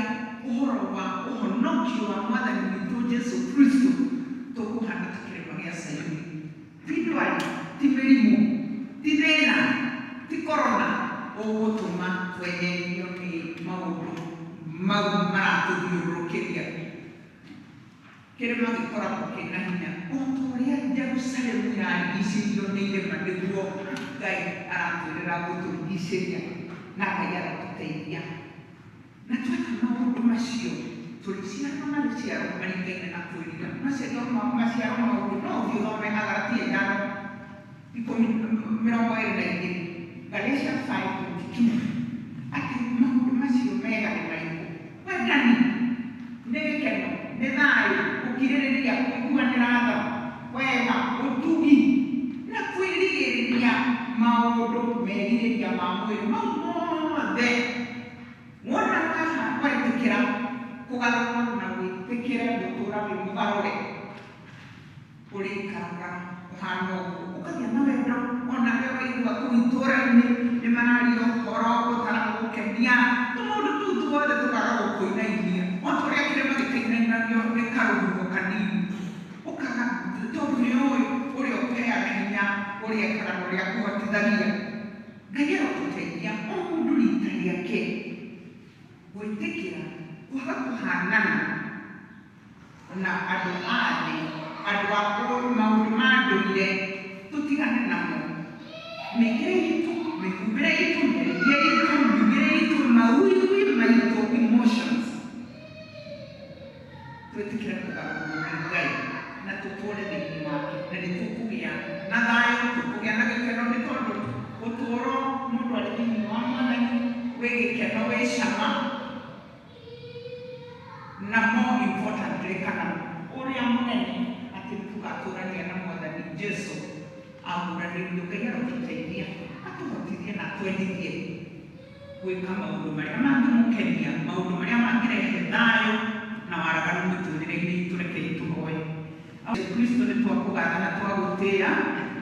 Speaker 10: ũhoro wa ũhonokio wa Mwathani witũ Jesu Kristo, tũkũhana ta kĩrĩma gĩa Sayuni. Ti ndwari, ti mĩrimũ, ti thĩna, ti korona ũgũtũma twenyenyio nĩ maũndũ mau maratũthiũrũrũkĩria. Kĩrĩma gĩkoragwo kĩna hinya o ta ũrĩa Jerusalemu yarigicĩirio nĩ irĩma, nĩguo Ngai aratwĩrĩra gũtũrigicĩria, na Ngai arotũteithia. Na tweka maũndũ macio tũrĩciaraga maciaro maringaine na kwĩrira. Maciaro maũndũ no ũthiĩ ũthome Agalatia 5:10, 20, Galatia 5:22, atĩ maũndũ macio mega nĩ marĩkũ? Wendani, nĩ gĩkeno, nĩ thayũ, gũkirĩrĩria, kũiguanĩra tha, wega, ũtugi na kwĩrigĩrĩria maũndũ merirĩria ma mwĩrĩ. Mau mothe wona wetĩkĩra kũgarũrwo na wĩtĩkĩre gũtũũra wĩ mũgarũre, ũrĩikaraga ũhana ũguo, ũkagĩa na wendo. Ona arĩa waigua kũu itũũra-inĩ nĩ mararia ũhoro ũtaragũkenia, tũmaũndũ tũu tuothe tũkaga gũkũinainia, o ta ũrĩa kĩrĩma gĩtainainagio nĩ karũhuho kanini, ũkaga, tondũ nĩ ũĩ ũrĩa ũkũheaga hinya, ũrĩa ekaga na ũrĩa akũhotithagia. Ngai arotũteithia o mũndũ rita rĩake gwĩtĩkĩra kwaga kũhanana na andũ a thĩ, andũ a maũndũ ma ndũire, tũtigane namo. Mĩkĩre itũ, mĩhumbĩre itũ, mĩarĩrie itũ, miugĩre itũ, mawĩigwi maitũ, emotions, twĩtĩkĩre kũgarũrwo nĩ Ngai na tũtũũre thĩinĩ wake, na nĩ tũkũgĩa na thayũ, tũkũgĩa na gĩkeno, nĩ tondũ ũtũũro mũndũ arĩ thĩinĩ wa Mwathani wĩ gĩkeno, wĩ cama, na more importantly, kana ũrĩa mũnene Tũkwaranĩrio. Ngai arotũteithia, atũhotithie na atwendithie gwĩka maũndũ marĩa mangĩmũkenia, maũndũ marĩa mangĩrehe thayũ na waraganu mĩtũrĩre-inĩ itũ. Rekei tũhoe. Jesu Kristo, nĩ twakũgatha na twagũtĩĩa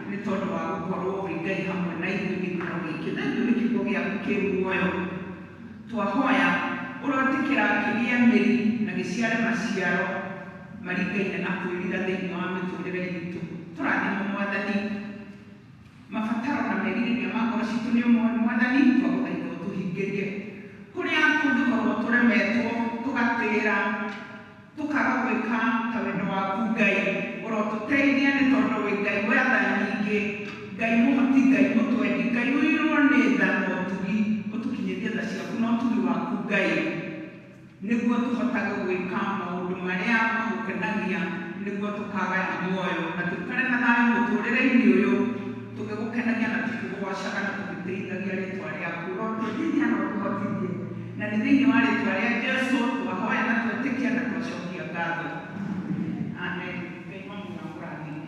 Speaker 10: nĩ tondũ wa gũkorwo wĩ Ngai hamwe na ithuĩ gĩikaro gĩkĩ. Thengiũ nĩ kiugo gĩaku kĩ muoyo. Twahoya ũrotĩkĩra kĩgĩe mĩri na gĩciare maciaro maringaine na kwĩrira thĩinĩ wa mĩtũrĩre itũ. Tũrathime, Mwathani. Mabataro na merirĩria ma ngoro citũ nĩ ũmwe, Mwathani, twagũthaitha ũtũhingĩrie. Kũrĩa tũngĩkorwo tũremetwo, tũgatĩra, tũkaga gwĩka ta wendo waku, Ngai ũrotũteithia, nĩ tondũ wĩ Ngai wĩ tha nyingĩ, Ngai mũhoti, Ngai mũtwendi, Ngai ũiyũirwo nĩ tha na ũtugi. Ũtũkinyĩrie tha ciaku na ũtugi waku, Ngai, nĩguo tũhotage gwĩka maũndũ marĩa magũkenagia, nĩguo tũkagaya muoyo na tũikare na thayũ mũtũrĩre-inĩ ũyũ, tũgĩgũkenagia na tũkĩgũgocaga na tũgĩtĩithagia rĩtwa rĩaku. Ũrotũteithia na ũtũhotithie, na nĩ thĩinĩ wa rĩtwa rĩa Jesu twahoya na twetĩkia na twacokia ngatho. Amen. Ngai mamu amũrathime.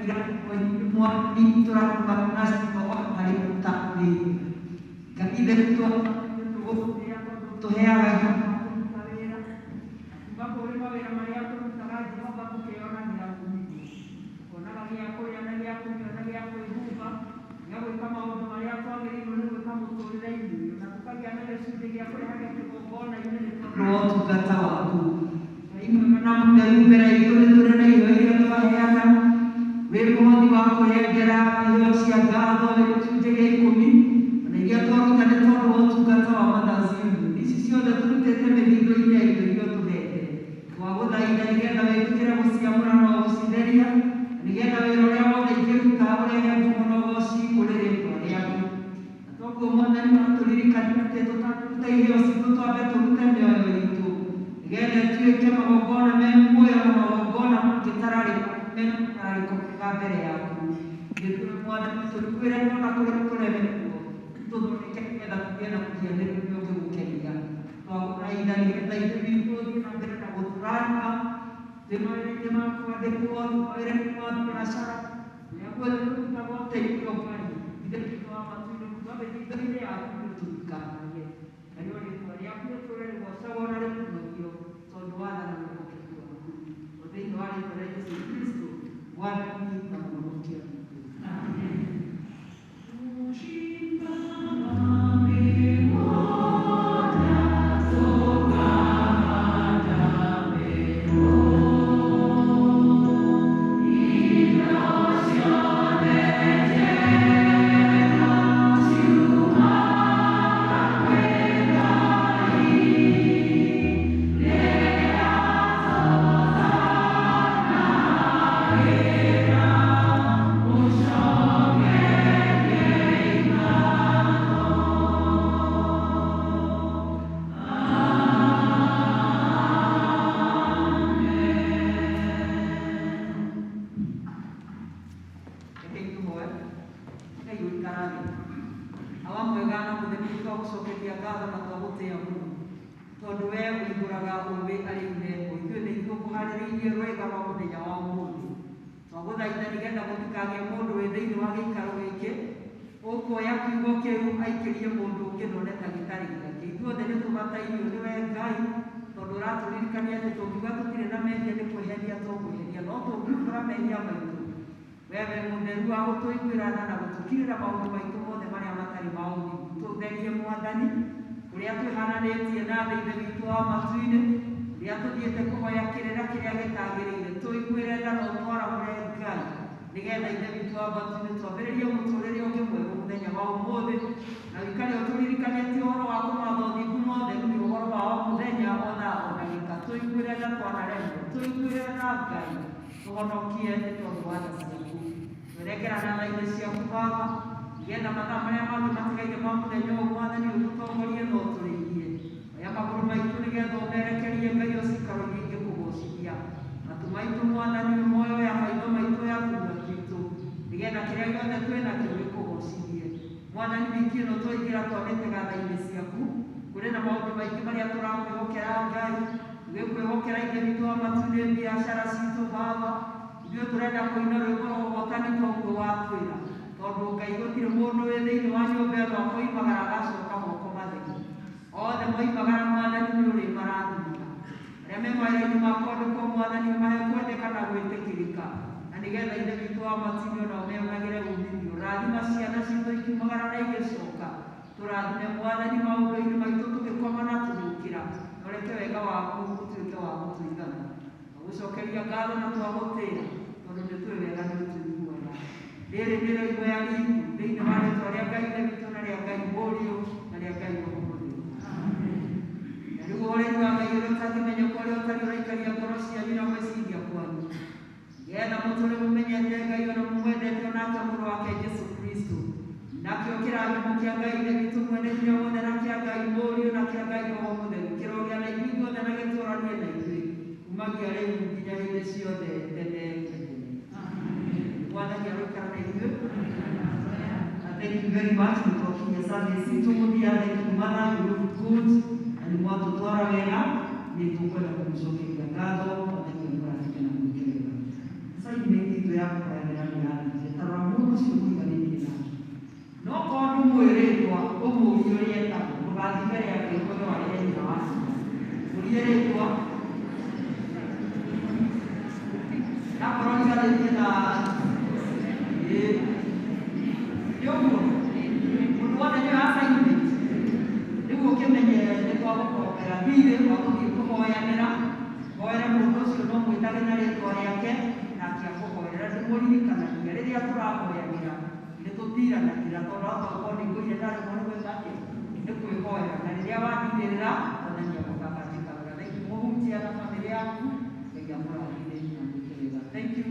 Speaker 12: Mwathani tũratũga harĩ ũtambĩ Ngai ithe witũ tũheaga hinya kũruta wĩra kuma kũrĩ mawĩra marĩa tũrutaga Jehova tũkeyonanĩra uumithio tukonaga gĩa kũrĩa na gĩa kũnyua na gĩa kwĩhumba gĩa gwĩka maũndũ marĩa twagĩrĩirwo nĩ gwĩka mũtũrĩre-inĩ ũyũ na tũkagĩa na gĩcunjĩ gĩa kũrehaga kĩgongona-inĩ nĩ tondũ wa ũtungata waku. Ngai mwega na mũtheru mbere itũ nĩ tũrĩ na iheo iria twaheana wĩ mũhoti wa kũhengera iheo cia ngatho gĩcunjĩ gĩa ikũmi na iria twaruta nĩ tondũ wa ũtungata wa Mothers Union. Ici ciothe tũrutĩte mĩthithũ-inĩ ya indo iria ũtũhete. Twagũthaitha nĩgetha wĩtĩkĩre gũciamũra na gũcitheria nĩgetha wĩra ũrĩa wothe ingĩruta ũrehe ngumo na ũgoci kũrĩ rĩtwa rĩaku. Na toguo Mwathani watũririkania atĩ tũtangĩruta iheo citũ twambe tũrute mĩoyo itũ nĩgetha ĩtuĩke magongona me muoyo na magongona mangĩtararĩka mena mũtararĩko mwega mbere yaku. Nĩtũĩ Mwathani tũrikuĩre ona kũrĩa tũremetwo tũthondeke nĩgetha tũgĩe na mũhianĩre ũrĩa ũngĩgũkenia. Twagũthaitha nĩgetha ithe witũ ũthiĩ na mbere na gũtũrathima twĩ mawĩra-inĩ ma kwandĩkwo, twĩ mawĩra-inĩ ma biacara, kũrĩa guothe tũrutaga ũteithio Ngai, ithe witũ wa matu-inĩ kuma mĩthithũ-inĩ yaku nĩũtũrikanagie. Narĩo rĩtwa rĩaku rĩtũũre rĩgoocagwo na rĩkumagio tondũ wa tha na wĩhokeku waku. O thĩinĩ wa rĩtwa rĩa Jesũ Kristũ, Mwathani na Mũhonokia witũ. Amen. Reke itũhoe. Ngai ũikara thĩ. Awa mwega na mũtheru nĩtwagũcokeria ngatho na twagũtĩĩa mũno tondũ we ũihũraga ũũgĩ arĩ iheo. Ithuĩ nĩ ithuĩ ũkũharĩrĩirie rwĩga rwa mũthenya wa ũmũthĩ. Twagũthaitha nĩgetha gũtikagĩe mũndũ wĩ thĩinĩ wa gĩikaro gĩkĩ ũkuoya kiugo kĩu aikĩrie mũndũ ũngĩ na one ta gĩtarĩ gĩake. Ithuothe nĩtũbatairio nĩwe Ngai tondũ ũratũririkania atĩ tũngiuga tũtirĩ na mehia nĩ kwĩhenia tũkwĩhenia, no tũngiumbũra mehia maitũ we wĩ mũtheru wa gũtũiguĩra tha na gũtũkirĩra maũndũ maitũ mothe marĩa matarĩ ma ũthingu. Tũtherie Mwathani kũrĩa twĩhananĩtie na thĩ ithe witũ wa matu-inĩ, kũrĩa tũthiĩte kũhoya kĩrĩra kĩrĩa gĩtagĩrĩire. Tũiguĩre tha na ũtwaramũre Ngai nĩgetha ithe witũ wa matu-inĩ twambĩrĩrie mũtũrĩre ũngĩ mwerũ mũthenya wa ũmũthĩ na ũikare ũtũririkanĩtie ũhoro wa kũmatha ũthingu na ũtheru nĩ ũhoro wa o mũthenya o thaa o ndagĩka. Tũiguĩre tha twanaremwo, tũiguĩre tha Ngai, tũhonokie nĩ tondũ wa tha ciaku. Twerekera na tha-inĩ ciaku Baba nĩgetha mathaa marĩa mangĩ matigaire ma mũthenya ũyũ Mwathani ũtũtongorie na ũtũrĩithie. Oya magũrũ maitũ nĩgetha ũmerekerie Ngai o ciikaro iria ingĩkũgocithia. Matũ maitũ Mwathani ũmoe, oya maitho maitũ, oya tũnua twitũ nĩgetha kĩrĩa gĩothe twĩ nakĩo gĩkũgocithie. Mwathani wiki ĩno twaingĩra twamĩtega tha-inĩ ciaku. Kũrĩ na maũndũ maingĩ marĩa tũrakwĩhokera Ngai, tũgĩkwĩhokera ithe witũ wa matu-inĩ biacara citũ Baba. Ithuĩ tũrenda kũina rwĩmbo rwa ũhotani toguo watwĩra tondũ Ngai gũtirĩ mũndũ wĩ thĩinĩ wa nyũmba ĩno akoimagara agacoka moko matheri. Othe moimagara Mwathani nĩ ũrĩmarathimaga. Arĩa me mawĩra-inĩ ma kwandĩkwo Mwathani ũmahe kwendeka na gwĩtĩkĩrĩka na nĩgetha ithe witũ wa matu-inĩ onao meyonagĩre uumithio. Rathima ciana citũ ikiumagara na igĩcoka. Tũrathime Mwathani maũndũ-inĩ maitũ tũgĩkoma na tũgĩũkĩra na ũreke wega waku ũtuĩke wa gũtũigana. Twagũcokeria ngatho na twagũtĩĩa tondũ nĩ tũĩ wega nĩ ũtũiguaga. Rĩrĩ nĩrĩo ihoya ritũ thĩinĩ wa rĩtwa rĩa Ngai Ithe witũ na rĩa Ngai Mũriũ na rĩa Ngai Roho Mũtheru. Na rĩu ũhoreri wa Ngai ũrĩa ũtangĩmenyeka ũrĩa ũtariĩ ũraikaria ngoro cianyu na gwĩciria kwanyu nĩgetha mũtũũre mũmenyete Ngai ona mũmwendete onake Mũrũ wake Jesũ Kristũ. Nakĩo kĩrathimo kĩa Ngai Ithe witũ mwene hinya wothe na kĩa Ngai Mũriũ na kĩa Ngai Roho Mũtheru kĩrogĩa na ithuĩ ithuothe na gĩtũũranie na ithuĩ kumagia rĩu nginya hĩndĩ ciothe tene na tene. Mwathani aroikara na ithuĩ. Thank you very much. Nĩ twakinyia service itũ mũthia. Thank you mother, you look good na nĩ mwatũtwara wega. Nĩ tũkwenda kũmũcokeria ngatho. Mwathani amũrathime na mwĩke wega. Assignment itũ ya kũhoyanĩra nĩ Ndũgathiĩ mbere ya Ngai ũhoe warĩre nyina wa ciana. Ũrie rĩtwa. Akorwo riganĩtie na ĩĩ. Nĩ ũguo. Mũndũ wothe nĩwe assignment. Rĩu ũkĩmenye nĩ twagũkombera thirĩ wa gũthiĩ kũhoyanĩra. Hoere mũndũ ũcio no mwĩtage na rĩtwa rĩake nake akũhoera. Ndĩmũririkanagia rĩrĩa tũrahoyanĩra nĩ tũtiranagĩra tondũ ahota gũkorwo nĩ ngũire ndaremwo nĩ gwĩka atĩa nĩ kwĩhoera na rĩrĩa wandirĩrĩra onania baba njĩka wega. Thank you mũhunjia na bamĩrĩ yaku. Ngai amũrathime na mwĩke wega. Thank you.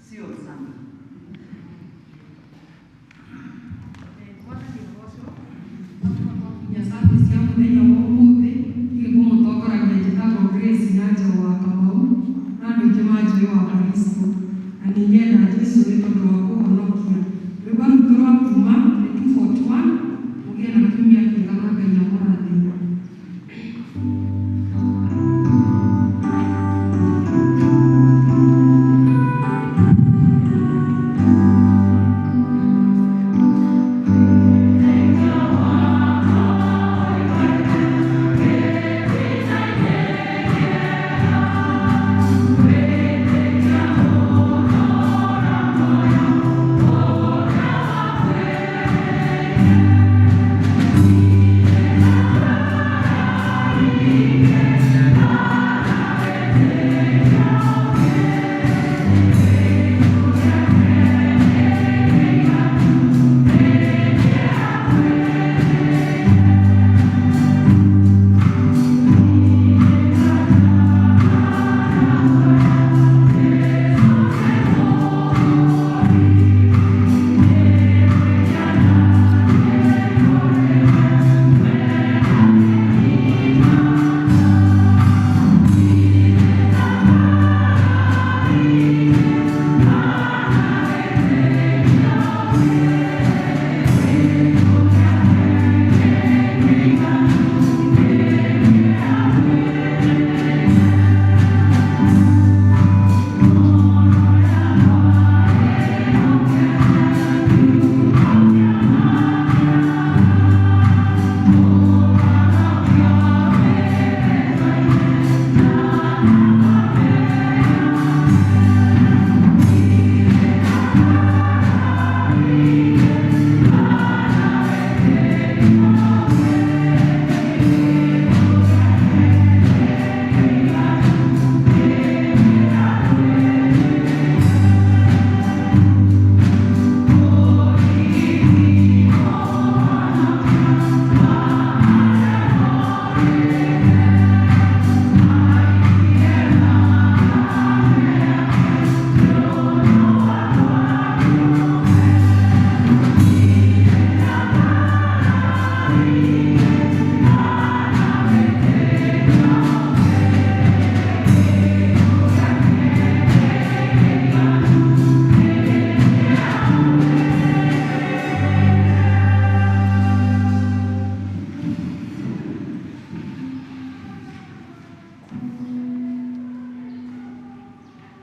Speaker 12: See you on Sunday.
Speaker 9: Mwathani agocwo. Nginya service ya mũthenya wa ũmũthĩ niĩ ngũmũtongoragia njĩtagwo Grace Nyanjoro wa Kamau na andũ aingĩ manjũĩ wa Baristo na nĩ nyenda Jesũ nĩ tondũ wa kũhonokia.